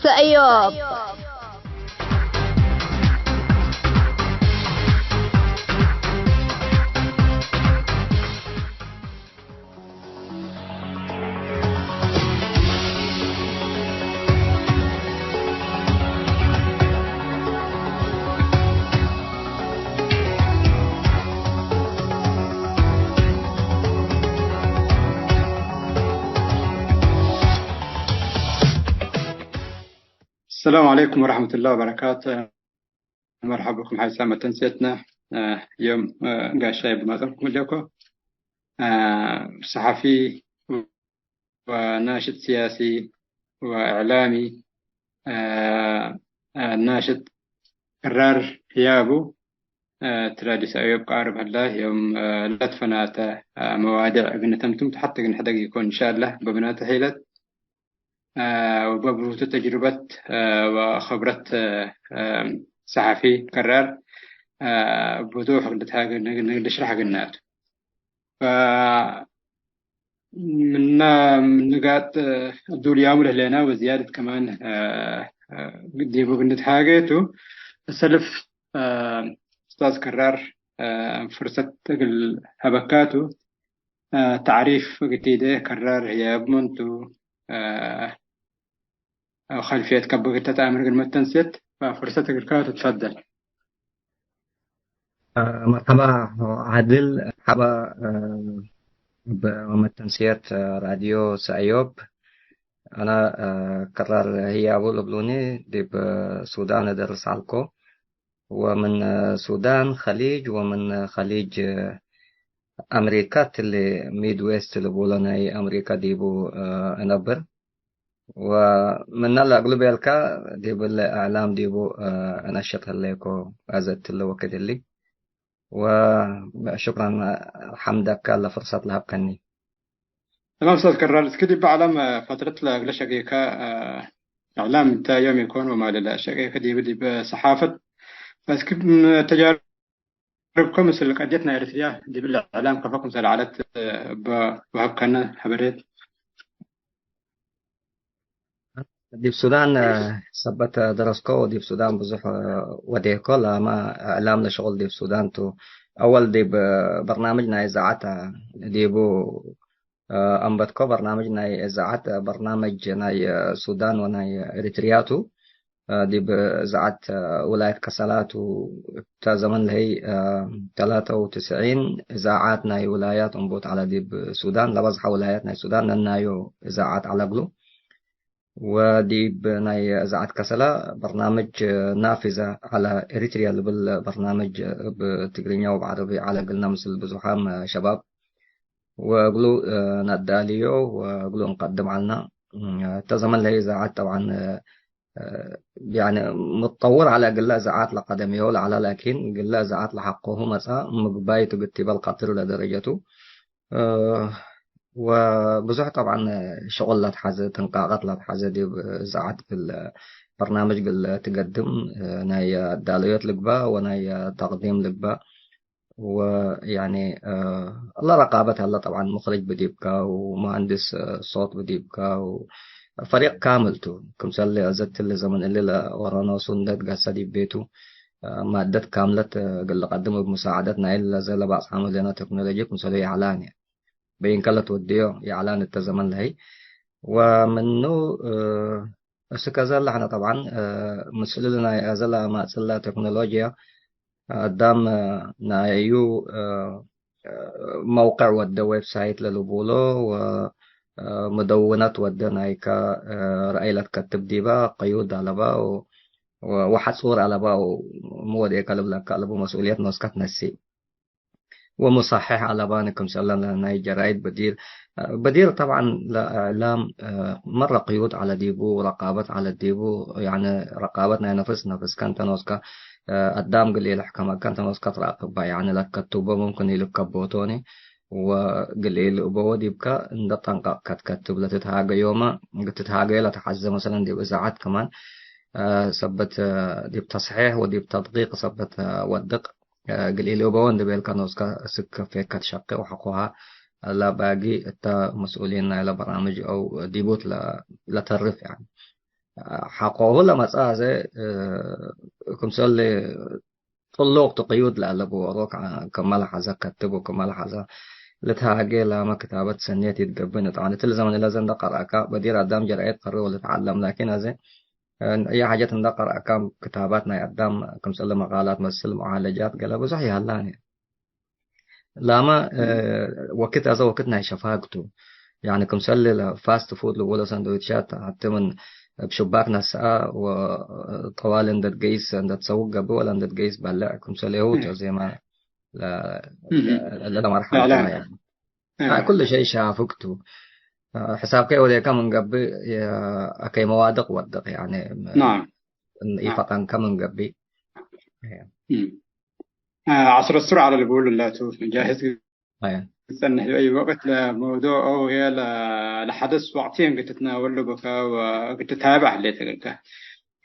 ሰእዮብ። السلام عليكم ورحمة الله وبركاته. مرحبا بكم حيث ما تنسيتنا. آه، يوم، آه، قاعد شايب ما تنكم لكم. آه، صحفي وناشط سياسي وإعلامي، آه، آه، ناشط كرار هيابو، آه، ትራዲስ አዮብ ቃርብ ሀላ፣ ዮም፣ آه፣ ለትፈናተ፣ آه፣ መዋድዕ እግል ነተምትም ሐተ እግል ንሕደግ ኢኮን፣ እንሻአላህ፣ በብናተ ሔለት፣ آه፣ ወበብሩቱ ተጅሩበት፣ آه፣ ወኸብረት፣ آه، آه፣ ሰሐፊ ከራር፣ آه፣ ብዙሕ እግል ልትሃገ-፣ እግል ልሽረሕ እግልናቱ። ፈ-፣ ምና፣ ምን ንቃጥ፣ እ፣ እዱልያሙ ለህሌና ወዝያደት ከማን፣ እ፣ እ፣ ዲቡ እግል ንትሃጌ ቱ። እሰልፍ፣ እ፣ ኡስታዝ ከራር፣ እ፣ ፍርሰት እግል ሀበካቱ፣ እ፣ ተዕሪፍ እግል ቲዴ ከራር ህያብ መን ቱ፣ እ፣ አው ኸልፍየት ከብክ እተ ተአምር እግል መተንስየት፣ ፈፍርሰት እግልከ ትትፈደል። መርሐባ ዓድል፣ መርሐባ እብ መተንስየት ራድዮ ሰእዮብ። አነ ከራር ህያቡ ልብሉኒ፣ ዲብ ሱዳን እደርስ ዐልኮ፣ ወምን ሱዳን ኸሊጅ ወምን ኸሊጅ አምሪካ እትሊ ሚድዌስት ልቡሎ ናይ አምሪካ ዲቡ እነብር። ወምነ ለእግሉ ቤልካ ዲብ እለ እዕላም ዲቡ፣ እ፣ እነሽጥ ህሌኮ አዘ እትለ ወክድ እሊ። ወሹክረን ሐምደከ ለፍርሰት ለሀብከኒ። ተማም ኡስታዝ ከራር፣ እስኪ ዲብ ዐለም፣ እ፣ ፈትረት ለእግለ ሸቄከ፣ እ፣ እዕላም እንተ ዮም ኢኮን ወማለለ ሸቄከ ዲብ፣ ዲብ ሰሓፈት፣ እስኪ ተጃር ርብኮ ምስል ቀድየት ናይ ኤረትርያ ዲብ እለ እዕላም ከፈ ክምሰል ዐለት እበ ወሀብከነ ሐበሬት። ዲብ ሱዳን ሰበት ደረስኮ ወዲብ ሱዳን ብዙሕ ወዴኮ። ላመ እዕላም ለሸቁል ዲብ ሱዳን ቱ። አወል ዲብ በርናምጅ ናይ እዛዐት ዲቡ እ፣ አንበትኮ በርናምጅ ናይ እዛዐት፣ በርናምጅ ናይ፣ እ፣ ሱዳን ወናይ ኤሪትርያ ቱ። እ፣ ዲብ እዛዐት፣ እ፣ ውላየት ከሰላ ቱ። እተ ዘመን ለህይ፣ እ፣ ተላተ ወትስዒን እዛዓት ናይ ውላያት እንቡት ዐለ። ዲብ ሱዳን ለበዝሐ ውላያት ናይ ሱዳን ነናዩ እዛዓት ዐለ እግሉ። ወዲብ ናይ እዛዓት ከሰላ በርናምጅ ናፊዘ ዐለ ኤሪትርያ ልብል በርናምጅ እብ ትግርኛ ወእብ ዐረቢ ዐለ እግልና ምስል ብዙሓም ሸባብ ወእግሉ፣ እ፣ ነዳልዮ ወእግሉ እንቀድም ዐልና። እ፣ እተ ዘመን ለህይ እዛዓት ጠብዓን፣ እ፣ እ፣ ያኒ ምትጠውር ዐለ እግለ እዛዓት ለቀደምዮ ለዐለ፣ ላኪን እግለ እዛዓት ለሐቆሁ መጽአ ምግባይ ቱ ግቲበል ቀትር ለደረጀቱ። እ፣ ወብዙሕ ጠብዓን ሸቁል ለትሐዘ፣ ጥንቃቀት ለትሐዘ ዲብ እዛዓት እግል በርናምጅ እግል ትገድም፣ እ፣ ናይ አዳለዮት ልግበእ ወናይ ተቅዲም ልግበእ። ወያኒ፣ እ፣ እለ ረቃበት ሀለ ጠብዓን፣ ሙክርጅ ብዲብካ ወመሀንድስ፣ እ፣ ሶት ብዲብካ ወፈሪቅ ካምል ቱ። ክምሰል አዘ እትሊ ዘመን እሊ ለወረኖሱ እንዴ ትገሰ ዲብ ቤቱ፣ እ፣ ማደት ካምለት፣ እ፣ እግል ልቀድም እብ ሙሳዐደት ናይ ለዘ ለባጽሐኑ ህሌነ ቴክኖሎጂ ክምሰሉ ይዐላን በይንከ ለትወድዮ ይዐላን እተ ዘመን ለህይ። ወምኑ፣ እ፣ እስክ አዘ ለሐነ ጠብዓን፣ እ፣ ምስል ናይ አዘ ለአማጽለ ቴክኖሎጅያ፣ አዳም፣ እ፣ ናዩ፣ እ፣ እ፣ መውቅዕ ወደ ዌብሳይት ለልቡሎ ወ፣ እ፣ ሙደውነት ወደ ናይከ፣ እ፣ ረአይ ለትከትብ ዲበ ቅዩድ አለበ ወ፣ ወ፣ ወሐጹር አለበ ወ፣ ሚ ወዴከ ልብለከ አለቡ መስኡልየት ኖስከ ትነሲ። ወሙሳሕሕ አለባኒ ክምሰለ ናይ ጀራይድ በዲር። በዲር ጠብዓን ለእዕላም መረ ቅዩድ ዐለ ዲቡ፣ ረቃበት ዐለ ዲቡ። ያኒ ረቃበት ናይ ነፍስ፣ ነፍስከ እንተ ኖስከ አዳም እግል ኢልሕከመከ እንተ ኖስከ ትራቅብ በ፣ ያኒ ለትከትቦ ሙምክን ኢልከቦቶኒ ወእግል ኢልእበዎ ዲብከ እንደ ጠንቀቅከ ትከትብ። ለትትሃገዮመ፣ እግል ትትሃገዮ ለተሐዜ መሰለን ዲብ እዛዐት ከማን ሰበት ዲብ ተስሒሕ ወዲብ ተድቂቅ ሰበት ወድቅ። እግል ኢልእበዎ እንዴ ቤልከ ኖስከ እስክ ከፌከ ትሸቄ ወሐቆሃ ለባጊ እተ መስኡሊን ናይለ በራምጅ አው ዲቡት ለ-፣ ለተርፍ፣ ያኒ፣ ሐቆሁ ለመጽአ አዜ፣ እ፣ ክምሰል ጥሉቅ ቱ ቅዩድ ለአለቡ ኦሮክ ክመ ለሐዘ ከትብ ወክመ ለሐዘ ልትሃጌ ላመ ክታበት ሰኔት ይትገብእ ንጣን። እትሊ ዘመን ለዘ እንደ ቀረአካ በዲር አዳም ጀርአት ቀርእ ወልትዓለም። ላኪን አዜ እየ ሐጀት እንደ ቀረአካ ክታባት ናይ አዳም ክምሰል መቃላት መስል መዓለጃት ገለ ብዙሕ ይሀላኒ። ላመ፣ እ፣ ወክድ አዘ ወክድ ናይ ሸፋግ ቱ። ያኒ ክምሰል ፋስት ፉድ ልቡሎ ሳንድዊቻት ሐቲ ምን እብ ሽባክ ነስአ ወጠዋሊ እንደ ትገይስ እንደ ትሰውቅ ገብእ ወለ እንደ ትገይስ በልዕ ክምሰሌሁ ቱ። ዜማ ለ-፣ ለ-፣ ለመርሐለት ማ ያኒ። አ፣ ኩሉ ሸይ ሻፍግ ቱ። አ፣ ሕሳብከ ወዴከ ምን ገብእ የ-፣ አከይ መዋድቅ ወድቅ ያኒ ም-፣ ናም። ኢፈጠንከ ምን ገብእ። እ፣ ዐስር ዐስር ዐለ ልቡል እላቱ ጃህዝ አየ። ትጸንሕ ለአይ ወቅት ለመውዱዕ አው ህየ ለ-፣ ለሐደስ ወቅትየን እግል ትትናወል ለቦከ ወእግል ትታብዕ ህሌት እግልከ።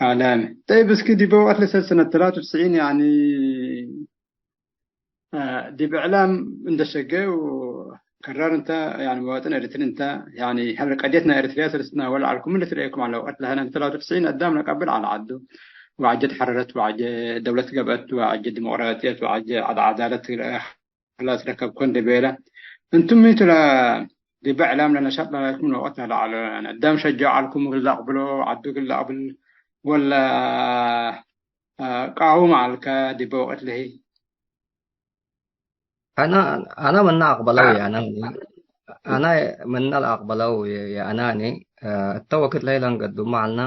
አላም። ጠይብ፣ እስኪ ዲበ ወቅት ለሰ ሰነት ተላቱ ወትስዒን፣ ያኒ፣ አ፣ ዲብ እዕላም እንደ ሸገ ወከራር እንተ፣ ያኒ፣ መዋጥን ኤሪትሪ እንተ፣ ያኒ፣ ሀለ ቀድየት ናይ ኤሪትርያ ሰ ልትናወል ዐልኩም፣ ምን ልትርኤኩም ዐለ ወቅት ለሀነ ተላቱ ወትስዒን አዳም ለቀብል ዐለ ዐዱ፣ ወዐጀ ተሐረረት፣ ወዐጀ ደውለት ገብአት፣ ወዐጀ ዲሞቅራጥየት፣ ወዐጀ ዐድ ዐዳለት፣ ክላስ ረከብኮ እንዴ ቤለ። እንቱም ሚ ቱ ለ-፣ ዲበ እዕላም ለነሻጥ ለናይኩም ወቅት ለዐለ አዳም ሸጀዕ ዐልኩም እግል ለአቅብሎ፣ ዐዱ እግል ለአቅብል ወለ፣ አ፣ ቃውም ዐልከ ዲበ ወቅት ለህይ? አነ፣ አነ ምነ አቅበለው አ፣ የአናኒ፣ አ፣ አነ ምነ ለአቅበለው የ-፣ የአናኒ፣ አ፣ እተ ወክድ ለህይ ለንገዱመ ዐልነ፣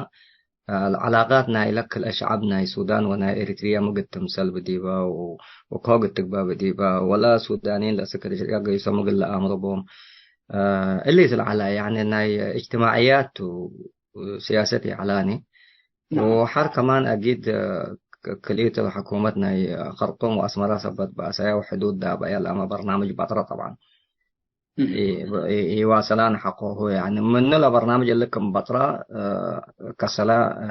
ዐላቃት ናይለ ክልኤ ሸዐብ ናይ ሱዳን ወናይ ኤሪትርየ ምግድ ትምሰል ብዲበ ወኮግ ትግበእ ብዲበ ወለ ሱዳንይን ለእስክ ኤሪትርየ ገይሶም እግል ለአምሮ ቦም። እሊ እት ለዐለ ያኒ ናይ እጅትማዕያት ቱ ሲያሰት ይዐላኒ። ወሐር ከማን አጊድ ክልኢት ሕኩመት ናይ ከርጡም ወአስመረ ሰበት በአሰያ ወሕዱድ ዳበያ ለአመ በርናምጅ በጥረ ጠብዓን። ኢ-፣ ኢ-፣ ኢዋሰላን ሐቆሁ። ያኒ ምኑ ለበርናምጅ እሊ ክም በጥረ፣ እ፣ ከሰለ፣ እ፣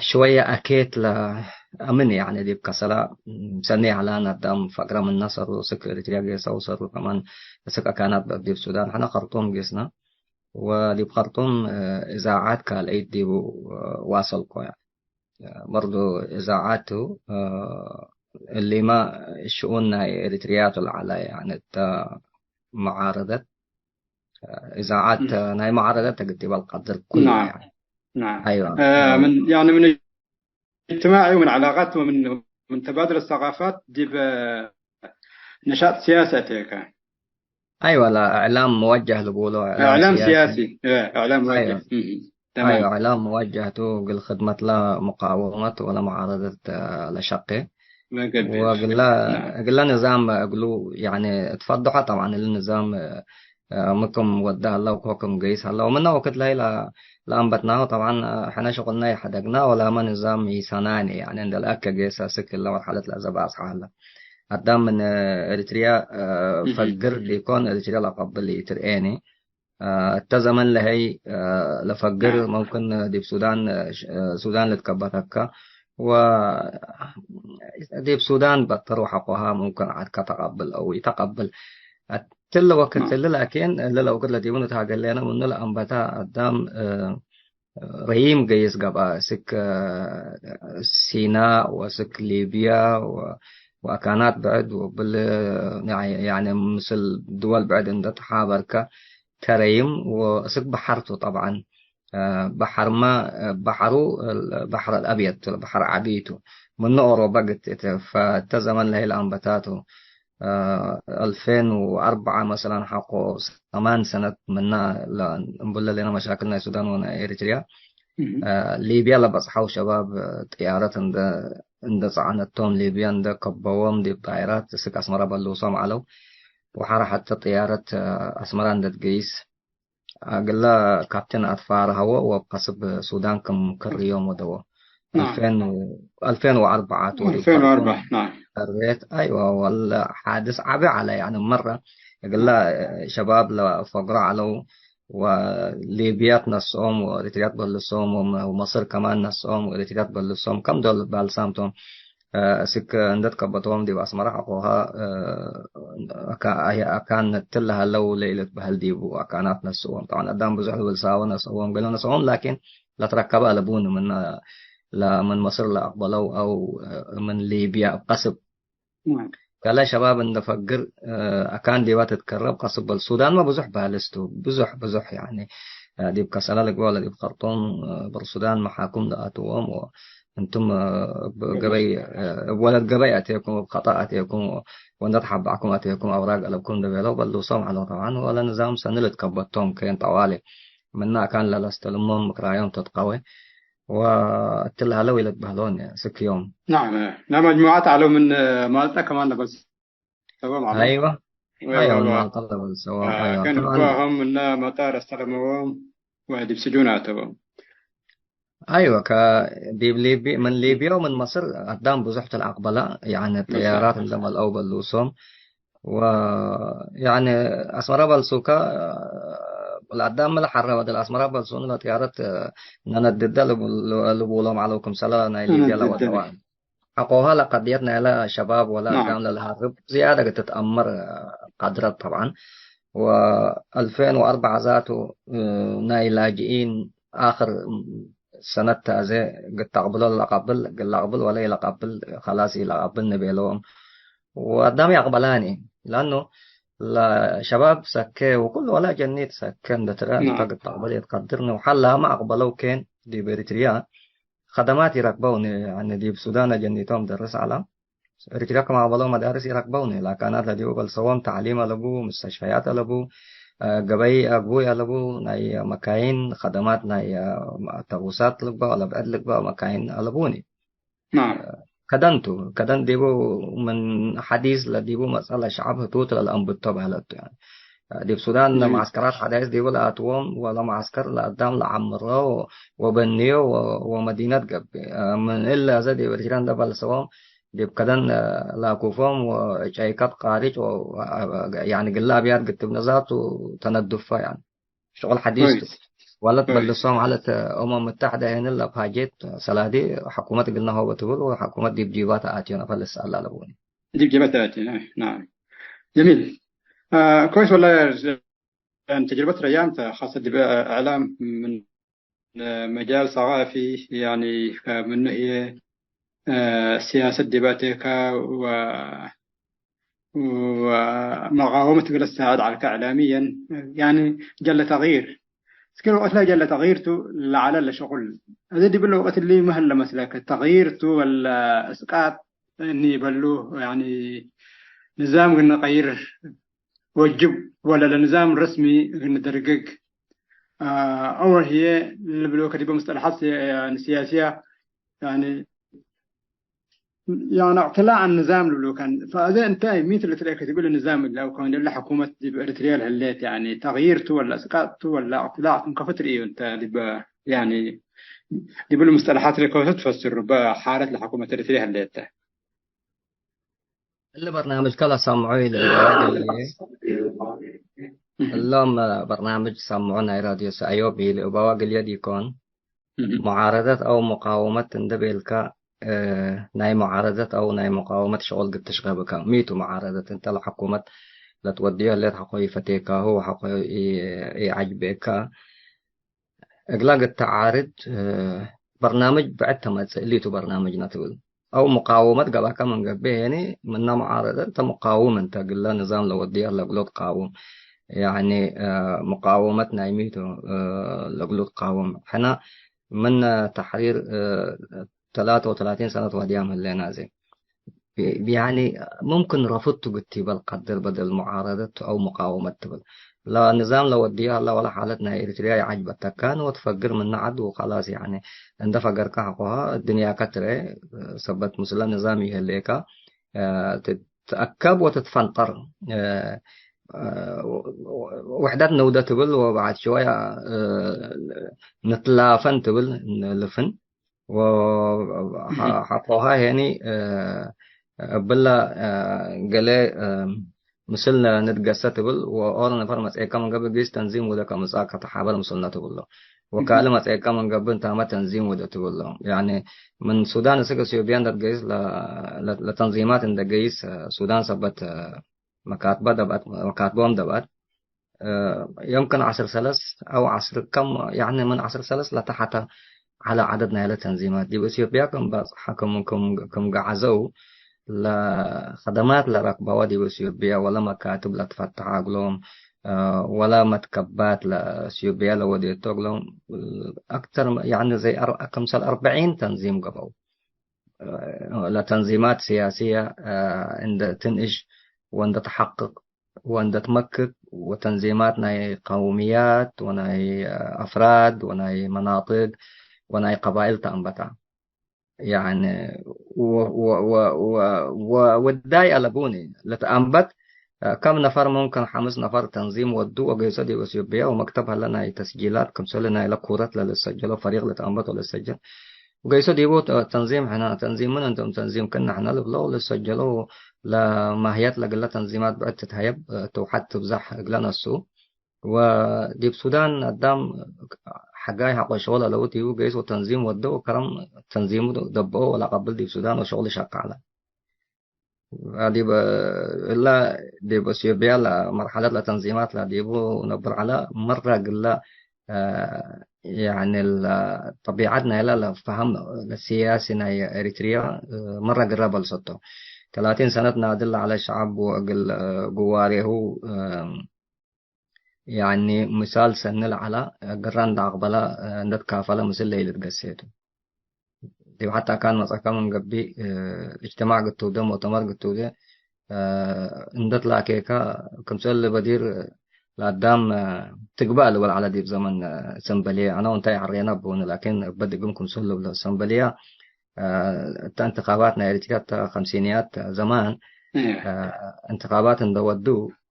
ሽወየ አኬት ለአምን፣ ያኒ ዲብ ከሰለ ሰኒ ዐላን አዳም ፈግረ ምነ ሰሩ፣ ስክ ኤሪትርያ ጌሰው ሰሩ፣ ከማን ስክ አካናት ዲብ ሱዳን፣ ሕነ ከርጡም ጌስነ፣ ወዲብ ከርጡም፣ እ፣ እዛዓት ካልአይት ዲቡ፣ እ፣ ዋሰልኮ። ያኒ በርዱ እዛዓት ቱ፣ እ፣ እሊመ ሽኡን ናይ ኤሪትርያ ቱ ለዐለ፣ ያኒ እተ መዓረደት፣ እ፣ እዛዓት ናይ መዓረደት ተግዲበ ለቀድር ኩለ፣ ናም፣ ያኒ። ናም። አይዋ። እ፣ ምን፣ ያኒ ምን እጅትማዒ ወምን ዐላቃት ወምን፣ ምን ተባድል ሰቃፋት ዲብ ነሻጥ ሲያሲ አቴከ። አይወ፣ ለእዕላም መወጀህ ልቡሎ፣ እዕላም እዕላም ሲያሲ። ሲያሲ። እ፣ እዕላም መወጀህ። አይወ። እም፣ ተማም። አይወ፣ እዕላም መወጀህ ቱ እግል ክድመት ለሙቃወመት ወለመዓረደት፣ እ፣ ለሸቄ። ለገብእ ወእግለ፣ ናም። እግለ ንዛም እግሉ፣ ያኒ፣ እትፈድሖ ጠብዓን እሊ ንዛም፣ እ፣ ምን ክም ወደ ሀለ ወኮ ክም ገይስ ሀለ። ወምነ ወክድ ለሀይ ለ-፣ ለአንበትናሁ ጠብዓን፣ እ፣ ሕነ ሽቁልነ ይሐደግና ወላመ ንዛም ኢሰናኒ፣ ያኒ፣ እንደ ለአከ ጌሰ ስክ እለ መርሐለት ለአዘ በአጽሐ ሀለ። አዳም ምን ኤሪትርያ፣ እ፣ እህ። ፈግር ዲኮን ኤሪትርያ ለቀብል ኢትርኤኒ። እ፣ እተ ዘመን ለሀይ፣ እ፣ ለፈግር ናም። ሙምክን ዲብ ሱዳን፣ እ፣ ሽ-፣ እ፣ ሱዳን ልትከበተከ ወ-፣ ዲብ ሱዳን በጥር ወሐቆሃ ሙምክን ዐድከ ተቀብል አው ኢተቀብል። እትለ ወክድ ናም። እትለ ላኪን እለ ለወክድ ለዲቡ ንትሃገሌነ ምኑ ለአንበታ አዳም፣ እ፣ ረዪም ገይስ ገብአ፣ እስክ ሲና ወእስክ ሊብያ ወ-፣ ወአካናት ብዕድ ወብል፣ ያኒ ምስል ድወል ብዕድ እንደ ተሓበርከ ተረይም ወእስክ በሐር ቱ ጠብዓን፣ አ፣ በሐርመ፣ በሐሩ በሐር አልአብየድ ቱ፣ በሐር ዐቢ ቱ። ምኑ ኦሮበ ግት እት፣ ፈእተ ዘመን ለህይ ለአንበታ ቱ። አ፣ አልፌን ወአርበዐ መሰለን ሐቆ ሰማን ሰነት ምነ ለ-፣ እምቡለ ሌነ መሻክል ናይ ሱዳን ወናይ ኤሪትርያ። እህ። አ፣ ሊብያ ለበጽሐው ሸባብ ጥያረት እንደ፣ እንደ ጸዐነቶም ሊብያ እንደ ከበዎም ዲብ ጣይራት እስክ አስመራ በልሶም ዐለው። ወሐረ ሐተ ጥያረት፣ አ፣ አስመራ እንደ ትገይስ እግለ ካፕቴን አትፋር ሀወ ወብ ቀስብ ሱዳን ክም ክርዮም ወደወ። ናም። አልፌን፣ አልፌን ወአርበዐ ቱ ዲብ አልፌን ወአርበዐ፣ ከርቱም ናም። ተሬት። አይወ፣ ወለ ሓድስ ዐቢ ዐለ። ያኒ መረ እግለ ሸባብ ለፈግሮ ዐለው ወሊብያ ትነስኦም ወኤሪትርያ ትበልሶም ወመ-፣ ወመስር ከማን ነስኦም ወኤሪትርያ ትበልሶም ከም ዶል ባልሳም ቶም። እ፣ እስክ እንዴ ትቀበቶም ዲብ አስመረ ሐቆሃ፣ እ፣ አካ-፣ አየ አካን ትል ለሀለው ለኢልትበህል ዲቡ አካናት ነስኦም። ጠብዓን አዳም ብዙሕ ልብል ሳወ ነስኦም፣ ገሌ ነስኦም፣ ላኪን ለትረከበ አለቡኒ ምን፣ ለ-፣ ምን መስር ለአቅበለው አው፣ እ፣ ምን ሊብያ እብ ቀስብ ናም። ከለ ሸባብ እንደ ፈግር፣ እ፣ አካን ዲባ ትትከረብ ቀስብ በል። ሱዳንመ ብዙሕ ባልስ ቱ፣ ብዙሕ፣ ብዙሕ፣ ያኒ፣ እ፣ ዲብ ከሰላ ልግበእ ወለ ዲብ ከርጡም፣ እ፣ በር ሱዳን መሓኩም ለአትዎም ወ-፣ እንቱም፣ እ፣ እብ ገበይ፣ እ፣ እብ ወለት ገበይ አቴኩም፣ እብ ከጠእ አቴኩም ወ-፣ ወእንደ ተሐባዕኩም አቴኩም አውራቅ አለብኩም እንደ ቤለው በልሶም ዐለው። ጠብዓን ወለ ንዛም ሰኒ ልትከበቶም ኬን ጠዋሊ ምነ አካን ለለስተልሞም ምክራዮም ተትቀዌ። ወእትለ ሀለው ኢለትበህሎን ስክዮም። ናም፣ ለመጅሙዓት ዐለው ምን ማልጠ ከማን ለበልሰዎም ዐለው። አይወ፣ ወ-፣ አይወ፣ ወ-፣ ማልጠ ለበልሰዎም፣ አ፣ አይወ። ከን ጠብዓን እኳ ሀም ምነ መጣር አስተለመዎም ወዲብ ስጁን አተዎም። አይወ፣ ከ-፣ ዲብ ሊቢ-፣ ምን ሊብያ ወምን መስር አዳም ብዙሕ ተልአቅበላ፣ ያኒ እሳ። ጠያራት እንደ መልአው በሉሶም። ወ-፣ ያኒ አስመረ በልሱከ፣ ለአዳም ለሐረ ወደ ለአስመረ በልሱኒ ለጥያረት ነነድደ ልቡ-፣ ልቡሎም ዐለው ክምሰለ ናይ ሊብያ ነነድደ። ለወደዋ። ሐቆሃ ለቀድየት ናይለ ሸባብ ወለ ናም። አዳም ለለሀርብ ዝያደ እግል ትትአመር ቀድረት ጠብዓን። ወአልፌን ወአርበዕ ዛቱ ናይ ላጅኢን አክር ሰነት ተ አዜ እግል ተቅብሎ ለቀብል፣ እግል ለቅብል ወለ ኢለቀብል፣ ከላስ ኢለቀብል ንቤለዎም። ወአዳም ይአቅበላኒ። ለአኑ ለሸባብ ሰኬ ወኩሉ ወለ ጀኒት ሰኬ እንደ ትረ ናም። እንተ እግል ተቅብል ኢትቀድርኒ። ወሐላመ አቅበለው ኬን ዲብ ኤሪትርያ ከደማት ኢረክበውኒ። ያኒ ዲብ ሱዳን አጀኒቶም ደርስ ዐላ። ኤሪትርያ ክም አቅበለው መዳርስ ኢረክበውኒ። ለአካናት ለዲቡ በልሰዎም ተዕሊም አለቡ፣ ሙስተሽፈያት አለቡ፣ እ፣ ገበይ አግቡይ አለቡ፣ ናይ መካይን ከደማት ናይ፣ እ፣ አውቶቡሳት ልግበእ ወለ ብዕድ ልግበእ መካይን አለቡኒ። ናም። ከደን ቱ፣ ከደን ዲቡ ምን ሐዲስ ለዲቡ መጽአ ለሸዐብ ህቱት ለለአንብቶ በህለት ቱ። ያኒ ዲብ ሱዳን ጀሚል። ለመዓስከራት ሐዳይስ ዲቡ ለአትዎም ወለመዓስከር ለአዳም ለዐምሮ ወበንዮ ወ-፣ ወመዲነት ገብእ። ምን እለ አዜ ዲብ ኤሪትርያ እንደ በልሰዎም ዲብ ከደን ለአኩፎም ወጨይከት ቃሪጭ ወ-፣ ያኒ ግለ አብያት ግትብ ነዛቱ ተነዱፈ ያኒ። ሽቁል ሐዲስ ቱ። ወለት በልሶም ዐለት እመም ምተሐደ ህንን ለብሃጄት ሰላዲ ሕኩመት እግልነ ሆበ ትብል ወሕኩመት ዲብ ጂባ ተአትዮ ነፈር ልሰአል አለቡኒ። ዲብ ጂባ ተአትዮ፣ ናም። ጀሚል። አ፣ ኮይስ ወላሂ፣ ተጅርበት ረያም ተ ኻሰ ዲብ እዕላም ምን መጃል ሰቃፊ፣ ያኒ፣ ከምኑ ህዬ፣ እ፣ ሲያሰት ዲብ አቴከ ወ-፣ ወመቃወመት እግል ትሳዕድ ዐልከ እዕላምየን፣ ያኒ ጀለ ተግይር። እስክ ወቅት ላይ ጀለ ተግይር ቱ ለዐለ ለሸቁል። እዚ ዲብለ ወቅት እሊ ሚ ሀለ መስለከ? ተግይር ቱ ወለ እስቃጥ እኒ በሉ፣ ያኒ ንዛም እግል ንቀይር ወጅብ ወለ ለንዛም ረስሚ እግል ንደርግግ፣ አ፣ አው ህዬ ልብሎ ከዲበ ሙስጠለሓት ሲ-፣ ያኒ ሲያስያ፣ ያኒ፣ ያኒ እቅትላዕ ንዛም ልብሎ ካን። ፈአዜ እንተ ሚት ልትለኤ ከዲብ እሊ ንዛም እለ አው ከመ እለ ሕኩመት ዲብ ኤሪትርያ ለህሌት፣ ያኒ ተግይር ቱ ወለ እስቃጥ ቱ ወለ እቅትላዕ ቱ ከፎ ትርእዩ እንተ ዲበ፣ ያኒ ዲብ እሊ ሙስጠለሓት ለከፎ ትፈስሩ በሓለት ለሕኩመት ኤሪትርያ ህሌት ተ? እሊ በርናምጅከ ለሰምዑ ኢልእበዋ ግልዬ፣ እሎም በርናምጅ ሰምዑ ናይ ራድዮ ሰእዮብ ኢልእበዋ ግልዬ ዲኮን። እህ። ሙዓረደት አው ሙቃወመት እንዴ ቤልከ፣ እ፣ ናይ ሙዓረደት አው ናይ ሙቃወመት ሸቁል ግትሽቀ ብከ። ሚቱ ሙዓረደት እንተ ለሐኩመት ለትወድዮ ህሌት ሐቆ ኢፈቴካሁ ወሐቆ ኢ-፣ ኢዐጅቤከ። እግላ እግል ተዓርድ፣ እ፣ በርናምጅ ብዕድ ተመጽእ፣ እሊቱ በርናምጅነ ትብል። አው ሙቃወመት ገብአከ ምን ገብእ፣ ያኒ ምነ ሙዓረደት እንተ ሙቃውም እንተ፣ እግለ ንዛም ለወድየ ለእግሉ ትቃውም። ያኒ፣ እ፣ ሙቃወመት ናይ ሚቱ፣ እ፣ ለእግሉ ትቃውም። ሕነ ምን ተሕሪር፣ እ፣ ተላተ ወተላቲን ሰነት ዋድያም ህሌና እዜ። ቢ-፣ ያኒ ሙምክን ረፉድ ቱ ግቲበል ቀድር በደል ሙዓረደት ቱ አው ሙቃወመት ትብል። ለንዛም ለወድየ ሀላ ወለ ሓለት ናይ ኤሪትርያ ይዓጅበተካን ወትፈግር ምነ ዐድ ወከላስ። ያኒ እንደ ፈገርከ ሐቆሃ እድንያከ ትርኤ፣ ሰበት ምስለ ንዛም ይህሌከ፣ እ፣ ትትአከብ ወትትፈንጠር። እ፣ እ፣ ውሕደት ንውደ ትብል ወበዕድ ሸወያ፣ እ፣ ንትላፈን ትብል ልፍን። ወ-፣ ሐ-፣ እህ። ሐቆሃ ሄኒ፣ እ፣ እብለ፣ እ፣ ገሌ፣ እ፣ ምስልነ ንትገሰ ትብል፣ ወኦሮ ነፈር መጽኤከ ምን ገብእ ጊስ ተንዚም ውደ ከምጻእ ከተሓበር ምስልነ ትብሎ። ወካልእ መጽኤከ ምን ገብእ እንታመ ተንዚም ውደ ትብሎ። ያኒ ምን ሱዳን እስክ እትዮጵያ እንደ ትገይስ ለ-፣ ለ-፣ ለተንዚማት እንደ ገይስ ሱዳን ሰበት መካትበ ደብአት፣ መካትቦም ደብአት። እ፣ የምክን ዐስር ሰለስ አው ዐስር ከም፣ ያኒ ምን ዐስር ሰለስ ለተሐተ ዐለ ዐደድ ናይለ ተንዚማት ዲብ ኢትዮጵያ ክም በጽሐ፣ ክም፣ ክም፣ ክም ገዓዘው ለከደማት ለረክበወ ዲብ ኢትዮጵያ ወለ መካትብ ለትፈተሐ እግሎም፣ እ፣ ወለ መትከባት ለኢትዮጵያ ለወዴቶ እግሎም አክተር፣ ያኒ ዘይ አር-፣ ክምሰል አርበዒን ተንዚም ገብአው። እ፣ ለተንዚማት ስያስየ፣ እ፣ እንደ ትንእሽ ወእንደ ተሐቅቅ ወእንደ ትመክክ ወተንዚማት ናይ ቀውምያት ወናይ አፍራድ ወናይ መናጥቅ ወናይ ቀባይል ተአንበታ። ያኒ ወ-፣ ወ-፣ ወ-፣ ወ-፣ ወ-፣ ወዳይ አለቡኒ ለተአንበት፣ ከም ነፈር ሙምክን ሐምስ ነፈር ተንዚም ወዱ ወገይሶ ዲብ ኢትዮጵያ ወመክተብ ሀለ ናይ ተስጂላት ክምሰል ናይለ ኩረት ለልሰጀሎ ፈሪቅ ለተአንበት ወለሰጀል ወገይሶ ዲቡ ተ-፣ ተንዚም ሕነ፣ ተንዚም ምን እንቱም ተንዚም ክነ ሕነ ልብሎ ልሰጀሎ ለማህየት ለግለ ተንዚማት ብዕድ ትትሀየብ፣ እ፣ ተውሐድ ትብዛሕ እግለ ነሱ። ወዲብ ሱዳን አዳም ሐጋይ ሐቆ ሸወል አለቡ ዲቡ ገይስ ወተንዚም ወደው ከረም ተንዚሙ ደብኦ ወለአቀብል ዲብ ሱዳን ወሸወል ሸቀ ዐለ። ዲብ እላ ዲብ ኢትዮጵያ ለመርሐለት ለተንዚማት ለዲቡ ነብር ዐለ። መረ ግለ፣ አ፣ ያኒ ለጠቢዐት ናይለ ለፈሀም ለሲያሲ ናይ ኤሪትሪያ፣ አ፣ መረ ግረ በልሰቶ። ተላቲን ሰነት ናድል ለዐለ ሸዐብ ወእግል፣ አ፣ ግዋሬሁ፣ አ፣ ያኒ ምሳል ሰኒ ለዐላ፣ ግረ እንደ አቅበላ፣ እንደ ትካፈለ ምስል ለኢልትገሴ ቱ። ዲብ ሐታ አካን መጽአከ ምን ገብእ፣ እጅትማዕ ግቱደ፣ ሙእተመር ግቱደ፣ እንደ ትላኬከ፣ ክምሰል በዲር ለአዳም ትግባእ ልብል ዐለ ዲብ ዘመን ሰንበልየ። አነ ወእንታይ ዐሬነ እቡኒ፣ ላኪን እበ ድግም ክምሰል ልብሎ ሰንበልየ፣ አ፣ እተ እንትኻባት ናይ ኤሪትሪያ እተ ከምሲንያት ዘማን፣ እም። አ፣ እንትኻባት እንደ ወዱ፣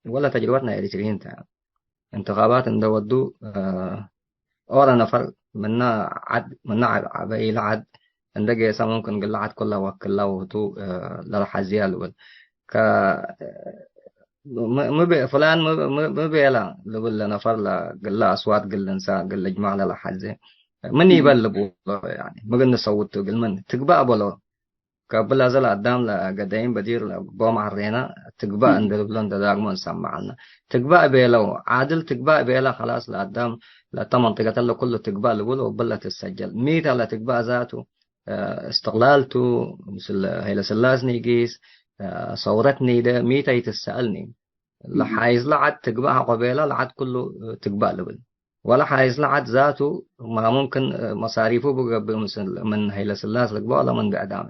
ወለ ተጅርበት ናይ ኤሪትሪይን ተ። እንትኻባት እንደ ወዱ፣ አ፣ ኦረ ነፈር ምነ ዐድ፣ ምነ ዐ-፣ ዐበ ኢለ ዐድ እንደ ጌሰ፣ ሙምክን ግለ ዐድ ኩለ ወክላ ወህቱ፣ አ፣ ለለሐዝያ ልብል። ከ-፣ ም-፣ ም-፣ ብ-፣ ፍላን ም-፣ ም-፣ ም ቤላ ልብል ለነፈር ለግለ አስዋት ግል እንሳ ግል እጅማዕ ለለሐዜ ምን ም። ኢበል ልብሎ፣ ያኒ ምግል ንሰውት እግል ምን ትግባእ በሎ። ከብል አዘ ለአዳም ለገደይም በዲር ለቦም ዐሬና ትግባእ ም። እንደ ልብሎ እንደ ዳግሞ እንሰምዕ ዐልነ። ትግባእ ቤለው፣ ዓድል ትግባእ ቤለ፣ ከላስ ለአዳም ለእተ መንጥቀት ለኩሉ ትግባእ ልብል ወብለ ትሰጀል። ሚተ ለትግባእ ዛቱ እስትቅላል ቱ፣ ምስል ሀይለስላስ ኒጊስ፣ ሰውረት ኒደ፣ ሚተ ይትሰአልኒ። እም። ለሓይስ ለዓድ ትግባእ ሐቆ ቤለ፣ ለዓድ ኩሉ ትግባእ ልብል። ወለ ሓይስ ለዓድ ዛቱ ማ ሙምክን መሳሪፉ ብገብእ ምስል ምን ሀይለስላስ ልግበእ ወለ ምን ብዕዳም።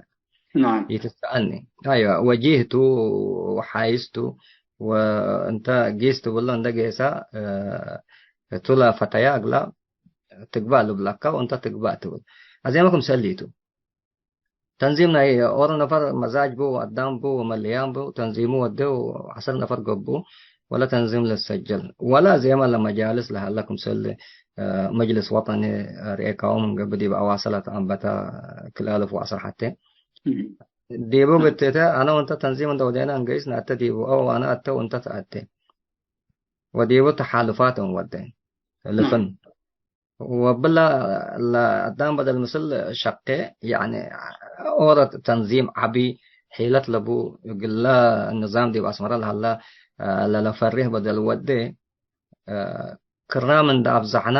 ናም። ይትሰአልኒ። አይወ፣ ወጂህ ቱ ወሓይስ ቱ ወእንተ ጊስ ትብሎ እንደ ጌሰ፣ እ፣ ቱ ለፈተያ እግላ ትግባእ ልብለከ ወእንተ ትግባእ ትብል። አዜመ ክምሰል ቱ። ተንዚም ናይ ኦሮ ነፈር መዛጅ ቡ፣ አዳም ቡ፣ ወመልያን ቡ፣ ተንዚሙ ወዴ ወዐሰር ነፈር ገብኡ፣ ወለ ተንዚም ልሰጀል። ወለ ዜመ ለመጃልስ ለሀለ ክምሰል፣ እ፣ መጅልስ ወጠኒ ርኤካሁ ምን ገብእ ዲብ አዋሰ ለተአንበተ ክልአልፍ ወዐሰር ሐቴ። እም። ዲቡ ግትተ፣ አነ ወእንተ ተንዚም እንደ ወዴነ እንገይስ ነአተ ዲቡ፣ አው አነ አተ ወእንተ ተአቴ። ወዲቡ ተሓልፋት እንወዴ። ልፍን። ወብላ ለአዳም በደል ምስል ሸቄ፣ ያኒ ኦረት ተንዚም ዐቢ ሒለት ለቡ፣ እግለ ንዛም ዲብ አስመረ ለሀለ፣ ለለፈሪህ በደል ወዴ፣ ክራም እንደ አብዛሕና፣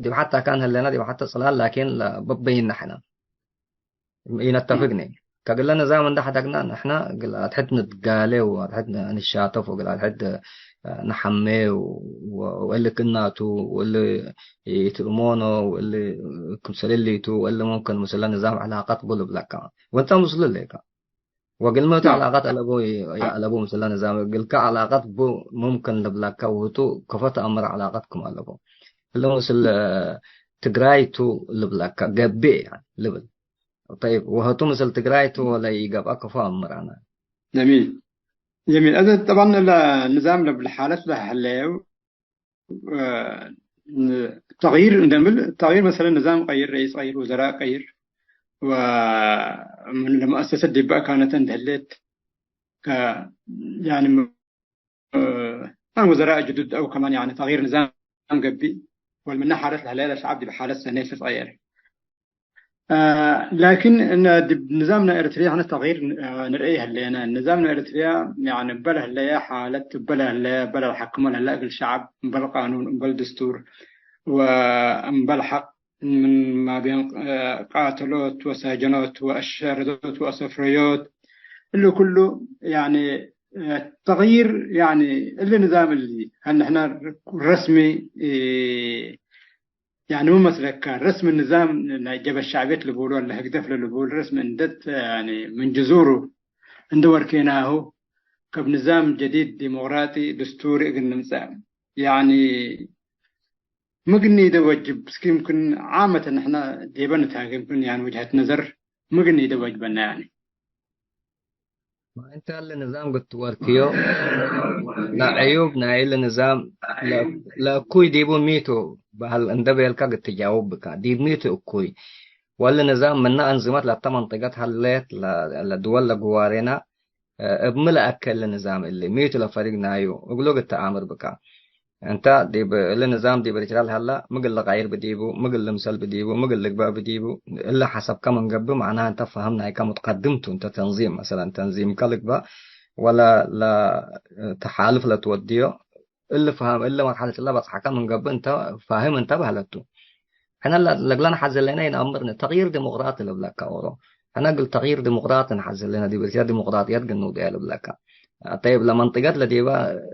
ዲብ ሐተ አካን ህሌና፣ ዲብ ሐተ ጽላል፣ ላኪን ለበበይን ነሕና። ኢነተፍግኒ። ከግለ ንዛም እንደ ሐደግና ንሕና እግል አድሕድ ንትጋሌ ወአድሕድ ንሻተፍ ወእግል አድሕድ ነሐሜ ወእሊ ክናቱ ወእሊ ኢትእሞኖ ወእሊ ክምሰል እሊቱ ወእሊ ሙምክን ምስለ ንዛም ዕላቀት ቡ ልብለካ። ወእንተ ምስሉ ሌካ። ወእግልመቱ ናም። ዕላቀት አለቡ፣ አለቡ ምስለ ንዛም እግልከ ዕላቀት ቡ ሙምክን ልብለካ ወህቱ ከፎ ተአምር ዕላቀት ክም አለቡ። እሊ ምስል ትግራይ ቱ ልብለካ ገብእ ልብል። ጠይብ፣ ወህቱ ምስል ትግራይ ቱ ወለ ኢገብአ ከፎ አምር አነ። ጀሚል። ጀሚል። እዘ ጠባን ለንዛም ለብል ሓለት ለህለየው፣ እ፣ ተግይር እንደምል፣ ተግይር መሰለን ንዛም ቀይር፣ ረኢስ ቀይር፣ ወዘራእ ቀይር፣ ወምን ለመአሰሰት ዲበ አካነተ እንደህሌት፣ ከ-፣ ያኒ አን ወዘራእ ጅዱድ አው ከማን፣ ያኒ፣ ተግይር ንዛም ገብእ፣ ወልምነ ሓለት ለህለየ ለሸዐብ ዲብ ሓለት ሰኔት ልትቀየር። አ፣ ላኪን እነ ዲብ ንዛም ናይ ኤረትርያ ሕነ ተግይር፣ አ፣ ንርኤ ይህሌነ። ንዛም ናይ ኤረትርያ፣ ያኒ፣ እበ ለህለየ ሓለት፣ እበ ለህለየ፣ እበ ለልሐክሞ ለህለ እግል ሸዐብ፣ እምበል ቃኑን፣ እምበል ድስቱር፣ ወእምበል ሐቅ፣ ምን ማቤን፣ አ፣ ቃተሎት ወሳጀኖት ወአሸረዶት ወአሰፍረዮት፣ እሊ ኩሉ፣ ያኒ፣ አ፣ ተግይር፣ ያኒ፣ እሊ ንዛም እሊ፣ ሀ-፣ ንሕነ ረስሚ፣ እ፣ ያኒ፣ ምን መስለከ፣ ረስም ንዛም ናይ ጀበ ሸዕብየት ልቡሉ፣ ወለ ህግደፍ ለልቡል ረስም እንዴት፣ ያኒ፣ ምን ጅዙሩ እንዴ ወርኬናሁ፣ ከብ ንዛም ጀዲድ ዲሞቅራጢ ድስቱሪ እግል ንምጸእ፣ ያኒ፣ ምግኒ ኢደ ወጅብ፣ እስኪ፣ ምክን ዓመተ ንሕነ ዴበ ንትሃጌ፣ ምክን፣ ያኒ፣ ወጅሀት ነዘር ምግኒ ኢደ ወጅበና፣ ያኒ። ማ እንተ እሊ ንዛም ግትወርክዮ፣ ለዕዩብ ናይ እሊ ንዛም ለ-፣ ለእኩይ ዲቡ ሚቱ በህል እንደ ቤልካ ግትጃውብ ብካ። ዲብ ሚቱ እኩይ? ወእሊ ንዛም ምነ አንዝመት ለተ መንጠቀት ሀሌት ለ-፣ ለድወል ለግዋሬና፣ እብ ሚ ለአከ እሊ ንዛም እሊ ሚቱ ለፈሪግ ናዩ እግሉ ግትአምር ብካ። እንተ ዲብ እሊ ንዛም ዲብ ኤሪትርያ ለሀላ ምግል ልቀይር ብዲቡ፣ ምግል ልምሰል ብዲቡ፣ ምግል ልግበእ ብዲቡ፣ እሊ ሐሰብከ ምን ገብእ፣ መዕናህ እንተ ፋህም ናይከ ሙትቀድም ቱ። እንተ ተንዚም፣ መሰለን፣ ተንዚምከ ልግበእ ወለ ለተሓልፍ ለትወድዮ፣ እሊ ፋህም፣ እሊ መርሐለት እለ በጽሐከ ምን ገብእ፣ እንተ ፋህም እንተ በህለት ቱ። ሕነ ለ-፣ ለእግለ ነሐዜ ለነ ኢነአምር ተግይር ዲሞቅራጢ ልብለከ ኦሮ። ሕነ እግል ተግይር ዲሞቅራጢ ነሐዜ ለነ፣ ዲብ ኤሪትርያ ዲሞቅራጥየት ግኑድ ልብለከ። ጠይብ፣ ለመንጥቀት ለዲበ፣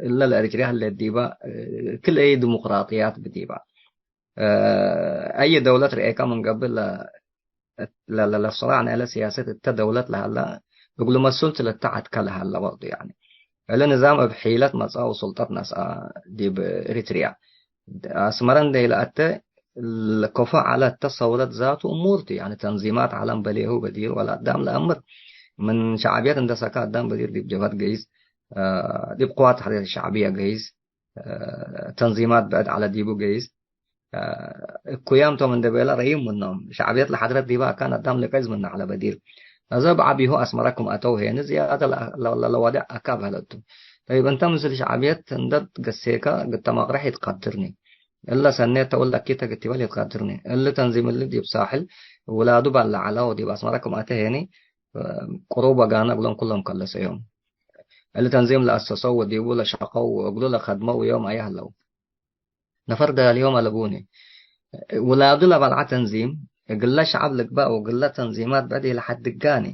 እለ ለኤሪትርያ ህሌት ዲበ፣ ክልኤ ዲሞቅራጥያት ብዲበ። አየ ደውለት ረኤከ ምን ገብእ ለ-፣ ለ-፣ ለ-፣ ለስራዕ ናይለ ሲያሰት እተ ደውለት ለሀላ እግሉ መሱል ቱ ለተዐትከ ለሀላ ወቅቱ፣ ያኒ፣ እሊ ንዛም እብ ሒለት መጽአ ወሱልጠት ነስአ ዲብ ኤሪትርያ። አስመረ እንዴ ኢለአተ ለከፎ ዐለ እተ ሰውረት ዛቱ እሙር ቱ፣ ያኒ፣ ተንዚማት ዐለም በሌሁ በዲር ወለአዳም ለአምር ምን ሸዕብየት እንደ ሰካ አዳም በዲር ዲብ ጀብሀት ገይስ፣ ዲብ ቅዋት ተሕሪር ሸዕብየ ገይስ፣ ተንዚማት ብዕድ ዐለ ዲቡ ገይስ፣ እኩያም ቶም እንዴ ቤለ ረይም ምኖም። ሸዕብየት ለሐድረት ዲበ አካን አዳም ልቀዝ ምነ ዐለ በዲር። አዘ በዐቢሁ አስመረ ክም አተው ሄኒ ዝያደ ለ-፣ ለ-፣ ለ-፣ ለወዴዕ አካብ ሀለቱ። ጠይብ፣ እንተ ምስል ሸዕብየት እንደ ትገሴከ ግተ መቅረሕ ኢትቀድርኒ። እለ ሰኔት ተ ወለ አኪድ ተ ግቲበል ኢትቀድርኒ። እሊ ተንዚም እሊ ዲብ ሳሕል ውላዱ ባለ ዐለ ወዲብ አስመረ ክም አተ ሄኒ፣ ቅሩብ ወጋነ እግሎም ኩሎም ከለሰዮም። እሊ ተንዚም ለአሰሰው ወዲቡ ለሸቀው ወእግሉ ለከድመው ዮም አየ ሀለው። ነፈር ዳልዮም አለቡኒ። ውላዱ ለበልዐ ተንዚም እግለ ሸዐብ ልግበእ ወእግለ ተንዚማት ብዕድ ኢለሐድጋኒ።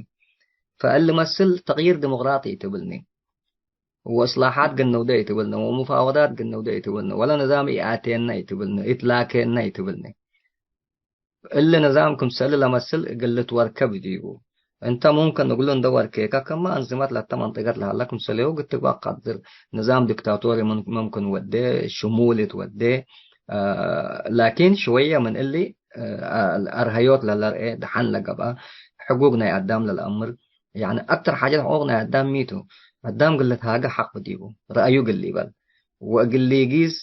ፈእሊ መስል ተቅይር ዲሞቅራጢ ኢትብልኒ፣ ወእስላሓት ግነውደ ኢትብልኒ፣ ወሙፋወዳት ግነውደ ኢትብልኒ፣ ወለ ንዛም ኢአቴነ ኢትብልኒ፣ ኢትላኬነ ኢትብልኒ። እሊ ንዛም ክምሰል ለመስል እግል ልትወርከብ ዲቡ። እንተ ሙምክን እግሉ እንደ ወርኬከ፣ ክመ አንዝመት ለተ መንጠቀት ለሀለ ክምሰሌሁ እግል ትግበእ ቀድር። ንዛም ዲክታቶሪ ምን-፣ መምክን ወዴ፣ ሽሙል ኢትወዴ፣ አ፣ ላኪን ሽወየ ምን እሊ፣ አ፣ አርሀዮት ለለርኤ፣ ደሐን ለገብአ፣ ሕጉግ ናይ አዳም ለለአምር፣ ያኒ አክተር ሓጀት ሕቁቅ ናይ አዳም ሚቱ፣ አዳም እግል ልትሃገ ሐቅ ዲቡ፣ ረአዩ እግል ሊበል ወእግል ሊጊስ፣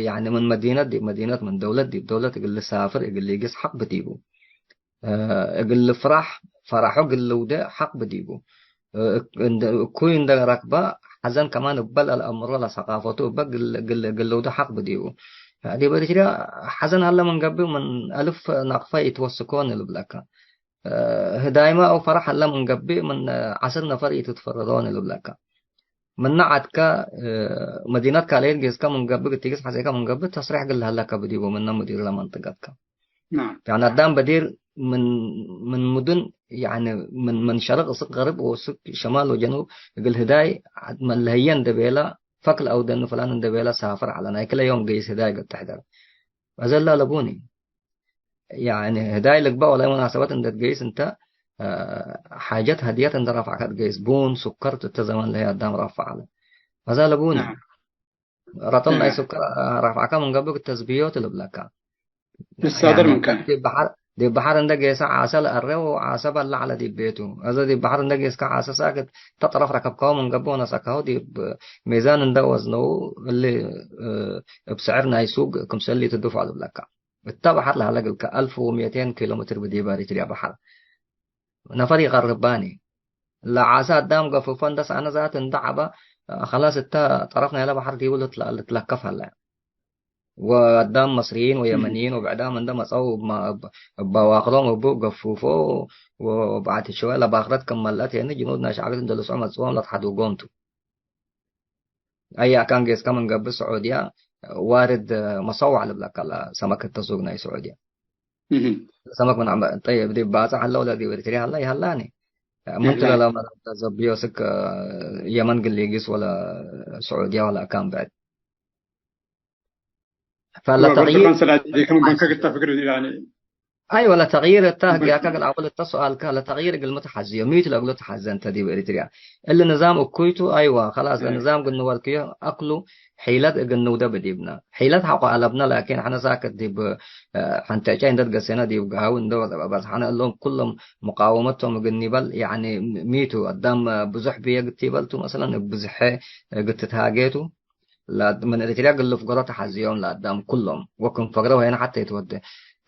ያኒ ምን መዲነት ዲብ መዲነት፣ ምን ደውለት ዲብ ደውለት እግል ልሳፍር እግል ሊጊስ ሐቅ ብዲቡ። እ፣ እግል ልፍራሕ፣ ፈራሑ እግል ልውዴ ሐቅ ብዲቡ። እ፣ እንደ፣ እኩይ እንደ ረክበ ሐዘን ከማን እበ ለአምሮ ለሰቃፈቱ እበ እግል፣ እግል፣ እግል ልውዴ ሐቅ ብዲቡ። ዲብ ኤሪትርያ ሐዘን ሀለ ምን ገብእ ምን አልፍ ናቅፈ ኢትወስኮን ልብለከ። እ፣ ህዳይመ አው ፈረሕ ሀለ ምን ገብእ ምን ዐስር ነፈር ኢትትፈረዶን ልብለከ። ምነ ዐድከ፣ እ፣ መዲነት ካልአይት ጌስከ ምን ገብእ፣ ግትጊስ ሐዜከ ምን ገብእ፣ ተስሬሕ እግል ለሀለከ ብዲቡ ምነ ሙዲር ለመንጥቀትከ። ናም። ያኒ አዳም በዲር ምን፣ ምን ሙድን፣ ያኒ ምን፣ ምን ሸርቅ እስክ ገርብ ወእስክ ሸማል ወጀኑብ እግል ህዳይ መለህየ እንደ ቤለ፣ ፈክ ለአውደኑ ፍላን እንደ ቤለ ሳፍር ዐለ። ናይ ክለ ዮም ገይስ ህዳይ እግል ተሕደር። አዘላ ለቡኒ። ያኒ ህዳይ ልግበእ ወላይ ሙናሰበት እንደ ትገይስ እንተ፣ አ፣ ሓጀት ሀድየት እንደ ረፍዐከ ትገይስ። ቡን፣ ሱከር እተ ዘመን ለህይ አዳም ረፍዕ ዐለ። አዛ ለቡኒ። ናም። ረጥል ናይ ናም። ሱከር፣ አ፣ ረፍዐከ ምን ገብእ ተዝብዮት ልብለከ። ንሳደር ያኒ ምን ከን። ዲብ በሐር፣ ዲብ በሐር እንደ ጌሰ ዓሰ ለአሬ ወዓሰ በለ ዐለ ዲብ ቤቱ። አዘ ዲብ በሐር እንደ ጌስከ ዓሰ ሳክት እተ ጠረፍ ረከብከሁ ምን ገብእ ወነሰከሁ ዲብ ሚዛን እንደ ወዝነው እሊ፣ እ፣ እብ ስዕር ናይ ሱግ ክምሰል ኢትዱፍዖ ልብለከ። እተ በሐር ለሀለ እግልከ አልፍ ወሜቴን ኪሎ ሜትር ብዲበ ኤሪትርያ በሐር። ነፈር ኢቀርባኒ። ለዓሰ አዳም ገፍፎ እንደ ሰአነ ዛት እንደ ዐበ ከላስ እተ ጠረፍ ናይለ በሐር ዲቡ ልትለ-፣ ልትለከፍ ሀለ። ወአዳም መስርይን ወየመንይን ወብዕዳም እንደ መጸው እብ ማ-፣ እብ፣ እብ በዋቅሎም እቡ ገፉፎ ወበዐድ ሸወ ለባክረት ክም መልአት የኒ ጅኑድ ናይ ሸዕብት እንደ ልስዖ መጽዎም ለትሐዱጎም ቱ። አይ አካን ጌስከ ምን ገብእ ስዑድያ ዋርድ መሰዋዕ ልብለከ ለሰመክ እተ ሱግ ናይ ስዑድያ። እህ። ሰመክ ምን ዐመ-፣ ጠይብ ዲብ ባጽዕ ሀለ ወለ ዲብ ኤሪትርያ ሀለ ይሀላኒ። ምን ትለ ይሀላኒ። ለመ-፣ ለዘብዮ ስክ የመን ግሊጊስ ወለ ስዑድያ ወለ አካን ብዕድ። ፈለ ወበርቱ ተቅይር ከንሰል አዲ ከመ በንከ ክተ ፍክር ያኒ አይወ፣ ለተቅይር እተ ህግያከ እግል አውል እተ ሱአልከ፣ ለተቅይር እግልሚ ተሐዝዮ፣ ሚቱ ለእግሉ ተሐዘ እንተ ዲብ ኤሪትርያ። እሊ ንዛም እኩይ ቱ፣ አይወ፣ ከላስ፣ እህ። ለንዛም እግል ንወልክዮ አክሉ ሒለት እግል ንውደብ ዲብነ። ሒለት ሐቆ አለብነ፣ ላኪን ሕነ ሳክት ዲብ፣ እ፣ ሐንቴጫይ እንደ ትገሴነ ዲብ ገሃዊ እንደ በጽሐነ እሎም ኩሎም ሙቃወመት ቶም እግል ኒበል፣ ያኒ ሚቱ አዳም ብዙሕ ብዬ ግት ይበል ቱ፣ መሰለን እብ ብዝሐ እግል ትትሃጌ ቱ። ለ-፣ ምን ኤሪትርያ እግል ልፍገሮ ተሐዝዮም ለአዳም ኩሎም ወክም ፈግረው ሄነ ሐቴ ኢትወዴ።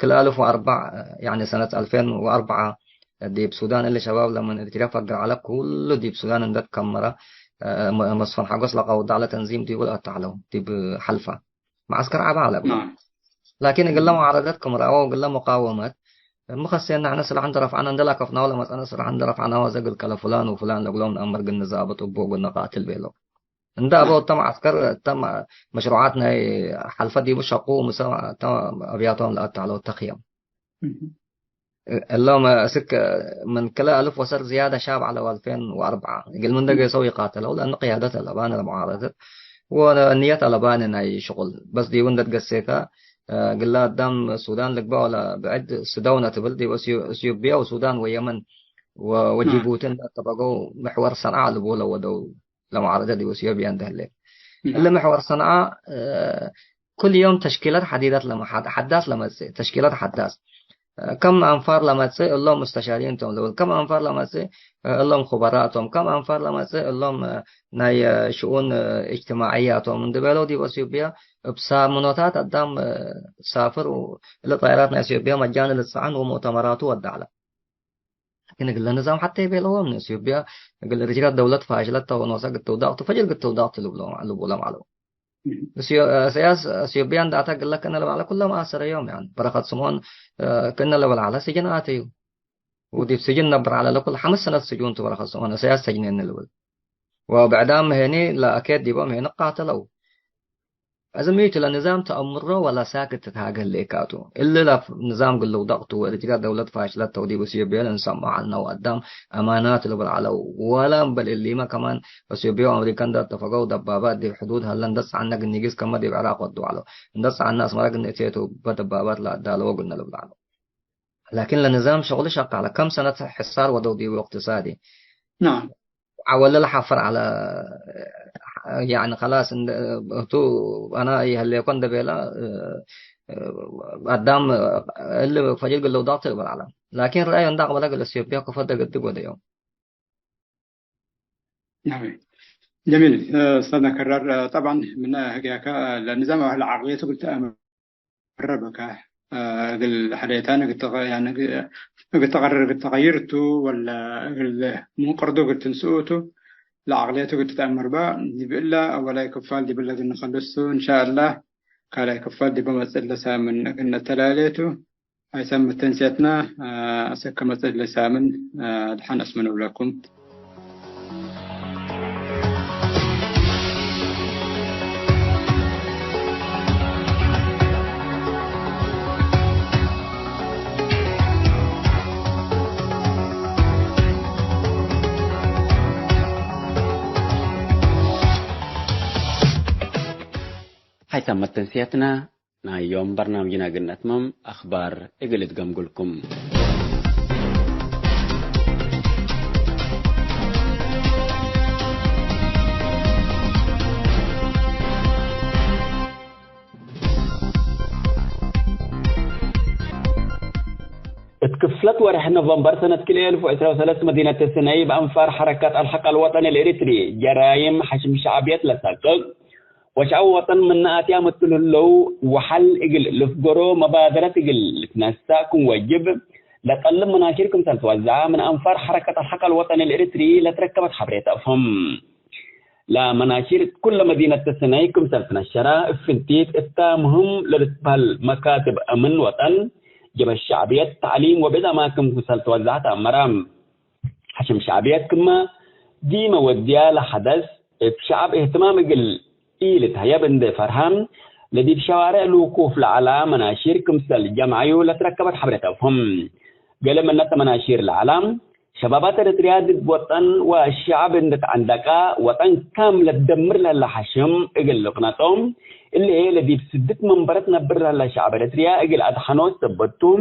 ክልኤ አልፍ ወአርበዕ፣ ያኒ ሰነት አልፌን ወአርበዕ ዲብ ሱዳን እሊ ሸባብ ለምን ኤሪትርያ ፈግር ዐለ፣ ኩሉ ዲብ ሱዳን እንደ ትከመረ፣ መ-፣ መስፍን ሐጎስ ለቀውዳዕ ለተንዚም ዲቡ ለአተሐለው ዲብ ሐልፋ መዐስከር ዐበ ዐለ እግሉ። ናም። ላኪን እግለ ሙዓረደት ክም ረአወ እግለ ሙቃወመት ምከሴነ፣ ሕነ ስላሕ እንደ ረፍዐነ እንደ ላከፍናሁ ለመጽአነ ስላሕ እንደ ረፍዐናሁ አዜ እግል ከለ ፍላን ወፍላን ለእግሎም ነአምር እግል ንዛብጥ እቡ እግል ነቃትል ቤለው። እንደ አበው እተ መዐስከር፣ እተ መ-፣ መሽሩዓት ናይ ሐልፈ ዲቡ ሸቁ፣ ምሰ እተ አብያቶም ለአተዐለው እተ ክየም። እህ። እሎም እስክ ምን ክለ አልፍ ወሰር ዝያደ ሻብ ዐለው አልፌን ወአርበዓ። እግል ምን እህ። ደገሰው ይቃተለው፣ ለእነ ቅያደት አለባነ ለሙዓረደት ወንየት አለባነ ናይ ሽቁል። በስ ዲቡ እንደ ትገሴከ፣ እግለ አዳም ሱዳን ልግበእ ወለ ብዕድ ስደውነ ትብል፣ ዲብ እስዩ-፣ እስዩብያ ወሱዳን ወየመን ወ-፣ እህ። ወጂቡቲ እንደ አተበገው ምሕወር ሰንዓ ልቡ ለወደው። ለሙዓረደት ዲብ እትዮጵያ እንዴ ህሌት። ናም። እሊ መሕወር ሰንዓ፣ እ፣ ኩል ዮም ተሽኪለት ሐዲደት ለመ-፣ ሐድ-፣ ሐዳስ ለመጽእ፣ ተሽኪለት ሐዳስ። እ፣ ከም አንፋር ለመጽእ እሎም ሙስተሻሪን ቶም ልብል፣ ከም አንፋር ለመጽእ፣ እ፣ እሎም ኹበራእ ቶም፣ ከም አንፋር ለመጽእ እሎም፣ እ፣ ናይ፣ እ፣ ሽኡን፣ እ፣ እጅትማዕያ ቶም እንዴ ቤለው ዲብ እትዮጵያ እብ ሳምኖታት አዳም፣ እ፣ ሳፍር ው-፣ እሊ ጣይራት ናይ እትዮጵያ መጃን ልትጸዐን ወሙእተመራቱ ወደ ዐለ። ላኪን እግለ ንዛም ሐቴ ቤለዎም፣ እትዮጵያ እግል ኤሪትርያ ደውለት ፋሽለት ተ ወኖሰ እግል ትውዳቅ ቱ፣ ፈጅር እግል ትውዳቅ ቱ ልብሎም፣ ልቡሎም ዐለው። እም። እስዮ-፣ እስያስ እትዮጵያ እንደ አተ እግለ ክእነ ልብል ዐለ፣ ኩሎም አሰረዮም፣ ያኒ በረከት ስምኦን፣ እ፣ ክእነ ልብል ዐለ፣ ስጅን አተዩ። ወዲብ ስጅን ነብር ዐለ፣ ለኩል ሐምስ ሰነት ስጁን ቱ በረከት ስምኦን፣ እስያስ ሰጅኔኒ ልብል። ወብዕዳም ሄኒ ለአኬት ዲቦም ሄኒ ቃተለው። እዝ ሚ ቱ ለንዛም ተአምሮ ወለ ሳክት ትትሃገ ህሌካቱ። እሊ ለፍ-፣ ንዛም እግል ልውደቅ ቱ ወኤሪትርያ ደውለት ፋሽለት ተው ዲብ እትዮጵያ እንሰምዖ ዐልነ ወአዳም አማናት ልብል ዐለው። ወለ እምበል እሊመ ከማን እትዮጵያ ወአምሪከ እንዴ አተፈገው ደባባት ዲብ ሕዱድ ሀለ እንዴ ጸዐነ እግል ኒጊስ ከመ ዲብ ዕራቅ ወዱ ዐለው። እንዴ ጸዐነ አስመረ እግል ንእቴ ቱ በደባባት ለአዳለወ እግልነ ልብል ዐለው። ላኪን ለንዛም ሸቁሉ ሸቃለ። ከም ሰነት ሕሳር ወደው ዲቡ እቅትሳዲ። ናም። ዐወለ ለሐፍር ዐለ፣ ያኒ ከላስ እንደ፣ እቱ አነ ይሀሌኮ እንደ ቤለ፣ እ፣ እ፣ አዳም እሊ ፈጅር እግል ልውዳቅ ትግበር ዐለ። ላኪን ረአዩ እንደ አቅበለ እግል እትዮጵያ ክፈ ደገድግ ወደዮም። ናም። ጀሚል፣ እ፣ ኡስታዝነ ከራር፣ እ፣ ጠብዐን ምን ህግያከ፣ እ፣ ለንዛም አህለ ዐቅልየቱ እግል ተአምር ረበከ፣ እ፣ እግል ሐደታን እግል ተቀ-፣ ያኒ እግ-፣ እግል ተቀርር፣ እግል ተቀይር ቱ፣ ወለ እግል ምን ቅርዱ እግል ትንስኡ ቱ፣ ለዐቅልየቱ እግል ትትአመር በ፣ ዲብ እለ አወላይ ክፋል ዲብለ እግል ንከልሱ፣ እንሻአላህ፣ ካልኣይ ክፋል ዲበ መጽእ ለሳምን እግል ነተላሌ ቱ። ሀይሰም መተንስያትና፣ አ፣ አሰክ መጽእ ለሳምን፣ አ፣ ደሐን አስመ ንብለኩም። ሀይሰም መተንስያትና ናይ ዮም በርናምጅና እግል ነትመም አክባር እግል እትገምግልኩም። እት ክፍለት ወርሕ ኖቨምበር ሰነት ክልኤ አልፍ ወዕስራ ወሰለስ መዲነት ስነይ በአንፋር ሐረከት አልሐቅ አልወጠኒ አልኤሪትሪ ጀራይም ሐሽም ሸዕብየት ለሳቅቅ ወሸዐብ ወጠን ምነ አትያም እቱ ለህለው ወሐል እግል ልፍገሮ መባደረት እግል ልትነሳእ ክም ወጅብ ለጠልብ መናሽር ክምሰል ትወዘዐ ምን አንፋር ሐረከት አልሐቅ አልወጠኒ አልኤሪትሪ ለትረከበት ሐብሬት አፍህም። ለመናሺር እት ኩለ መዲነት ስነይ ክምሰል ትነሸረ፣ እብ ፍንቲት እታ ምህም ለልትበህል መካትብ አምን ወጠን፣ ጀብሀት ሸዕብየት፣ ተዕሊም ወብዕድ አማክን ክምሰል ትወዘዐ ተአመረ። ሐሽም ሸዕብየት ክመ ዲመ ወድያ ለሐደስ፣ እብ ሸዐብ እህትማም እግል ኢልትሀየብ እንዴ ፈርሀ፣ ለዲብ ሸዋሬዕ ልውኩፍ ለዐላ መናሺር ክምሰል ጀምዐዩ ለትረከበት ሐብሬት አፍሁም። ገሌ ምነ እተ መናሺር ለዐላ፣ ሸባባት ኤረትርያ ድድ ወጠን ወሸዐብ እንዴ ተዐንደቀ፣ ወጠን ካምለ ትደምር ለህለ ሐሽም እግል ልቅነጦ፣ እሊ ለዲብ ስድት መንበረት ነብር ለህለ ሸዐብ ኤረትርያ እግል አድሐኖ ሰበት ቱ፣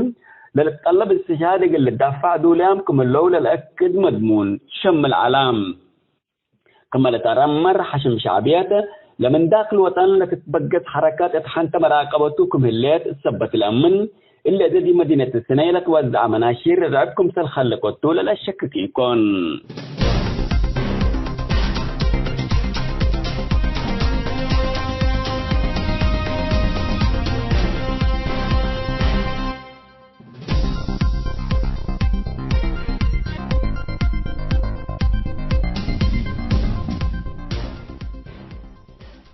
ለልትጠለብ እስትሽሃድ እግል ልዳፈዕ ዱልያም ክም ህለው ለልአክድ መድሙን ሸምል ዐላ። ክመ ለተአረመር ሐሽም ሸዕብየት፣ ለምን ዳክል ወጠን ለትትበገስ ሐረካት እት ሐንተ መራቀበቱ ክም ህሌት ሰበት ለአምን፣ እሊ እዘ ዲብ መዲነት ስነይ ለትወዘዐ መናሺር ርዕብ ክምሰል ኸልቀቱ ለለሸክክ ኢኮን።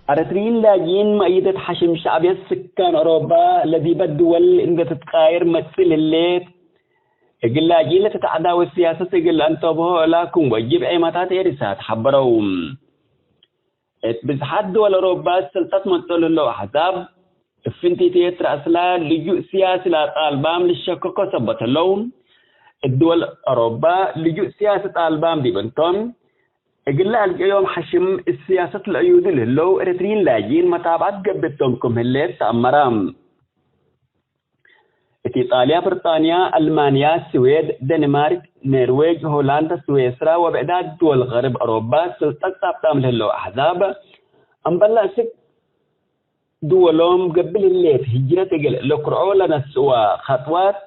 ኤረትርዪን ላጅኢን መእይደት ሐሽም ሸዕብየት ስካን ኦሮባ ለዲበ ድወል እንዴ ትትቃየር መጽእ ህሌት፣ እግል ላጅኢን ለትትዐዳወ ሲያሰት እግል ለአንተብሆ እላ ክም ወጅብ ዔማታት ኤሪሳት ሐበረው። እት ብዝሓት ድወል አውሮፓ ሰልጠት መጽኦ ለህለው አሕዛብ፣ እብ ፍንቲት ኤርትራ አስላ ልጁእ ሲያሲ ለአጣልባም ልሸከኮ ሰበት ህለው። እት ድወል አውሮፓ ልጁእ ሲያሲ ጣልባም ዲብ እንቶም፣ እግለ አልጀዮም ሐሽም እት ሲያሰት ለአዩዱ ለህለው ኤረትርዪን ላጅኢን መታብዐት ገብእ ቶም ክም ህሌት ተአመረ። እት ኢጣልያ፣ ብርጣንያ፣ አልማንያ፣ ስዌድ፣ ደንማርክ፣ ኔርዌጅ፣ ሆላንድ፣ ስዌስራ ወብዕዳት ድወል ገርብ አውሮፓ ስልጠት ጻብጣም ለህለው አሕዛብ፣ አምበል ለአስክ ድወሎም ገብእ ለህሌት ህጅረት እግል ለክርዖ ለነስእወ ኸጥዋት፣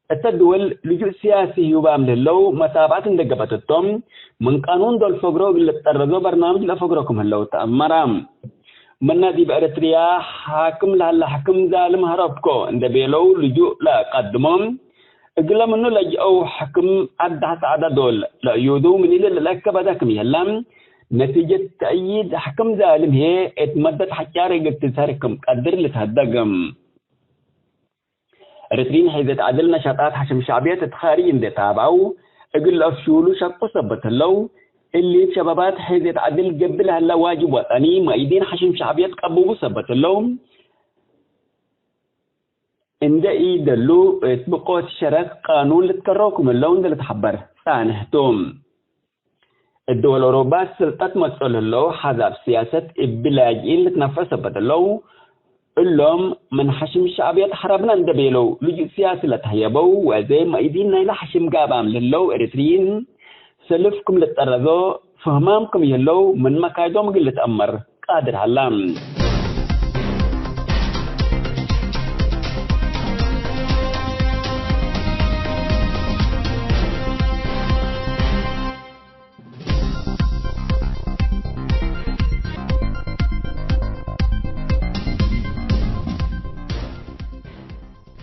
እተ ድወል ልጁእ ሲያሲ ህዩባም ለህለው መታብዐት እንዴ ገብአት እቶም፣ ምን ቃኑን ዶል ፈግሮ እግል ልትጠረዞ በርናምጅ ለፈግሮ ክም ህለው ተአመረ። ምነ ዲብ ኤረትርያ ሓክም ለሀለ ሕክም ዛልም ሀረብኮ እንዴ ቤለው ልጁእ ለቀድሞ፣ እግለ ምኑ ለጅአው ሕክም አዳህ ጸዕደ ዶል ለእዩዱ ምን ኢልል ለከበደ ክም ይህለ፣ ነቲጀት ተእይድ ሕክም ዛልም ህዬ እት መደት ሐጫር እግል ትዝሀር ክም ቀድር ልትሀደግ። ኤረትርዪን ሒዘት ዐድል ነሻጣት ሐሽም ሸዕብየት እት ካርጅ እንዴ ታብዐው እግል ለአፍሹሉ ሸቁ ሰበት ህለው፣ እሊ እብ ሸባባት ሒዘት ዐድል ገብእ ለህለ ዋጅብ ወጠኒ መእይዲን ሐሽም ሸዕብየት ቀብቡ ሰበት ህለው፣ እንዴ ኢደሉ እት ብቆት ሸረክ ቃኑን ልትከረው ክም ህለው እንዴ ልትሐበር ጻንሕ ቱ። እት ድወል አውሮፓ ስልጠት መጽኦ ለህለው አሕዛብ ሲያሰት እብ ላጅኢን ልትነፈዕ ሰበት ህለው፣ እሎም ምን ሐሽም ሸዕብየት ሐረብነ እንዴ ቤለው ልጁእ ሲያሲ ለተህየበው ወአዜ መእይዲን ናይለ ሐሽም ጋብአም ለህለው ኤረትርዪን ሰልፍ ክም ልትጠረዞ ፍህማም ክም ይህለው ምን መካይዶም እግል ልትአመር ቃድር ሀላ።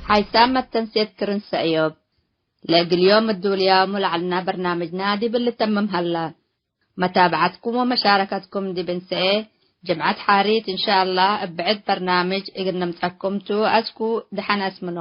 ሓይሳም መተንሴት ክርን ሰእዮብ። ለእግል ዮም እዱልያሙ ለዐልና በርናምጅና ዲብ ልተምም ሀላ። መታብዐትኩም ወመሻረከትኩም ዲብ እንሰኤ ጅምዐት ሓሪት እንሻአላህ እብ ብዕድ በርናምጅ እግል ነምጸኩም ቱ። አስኩ ደሐን አስምኖ።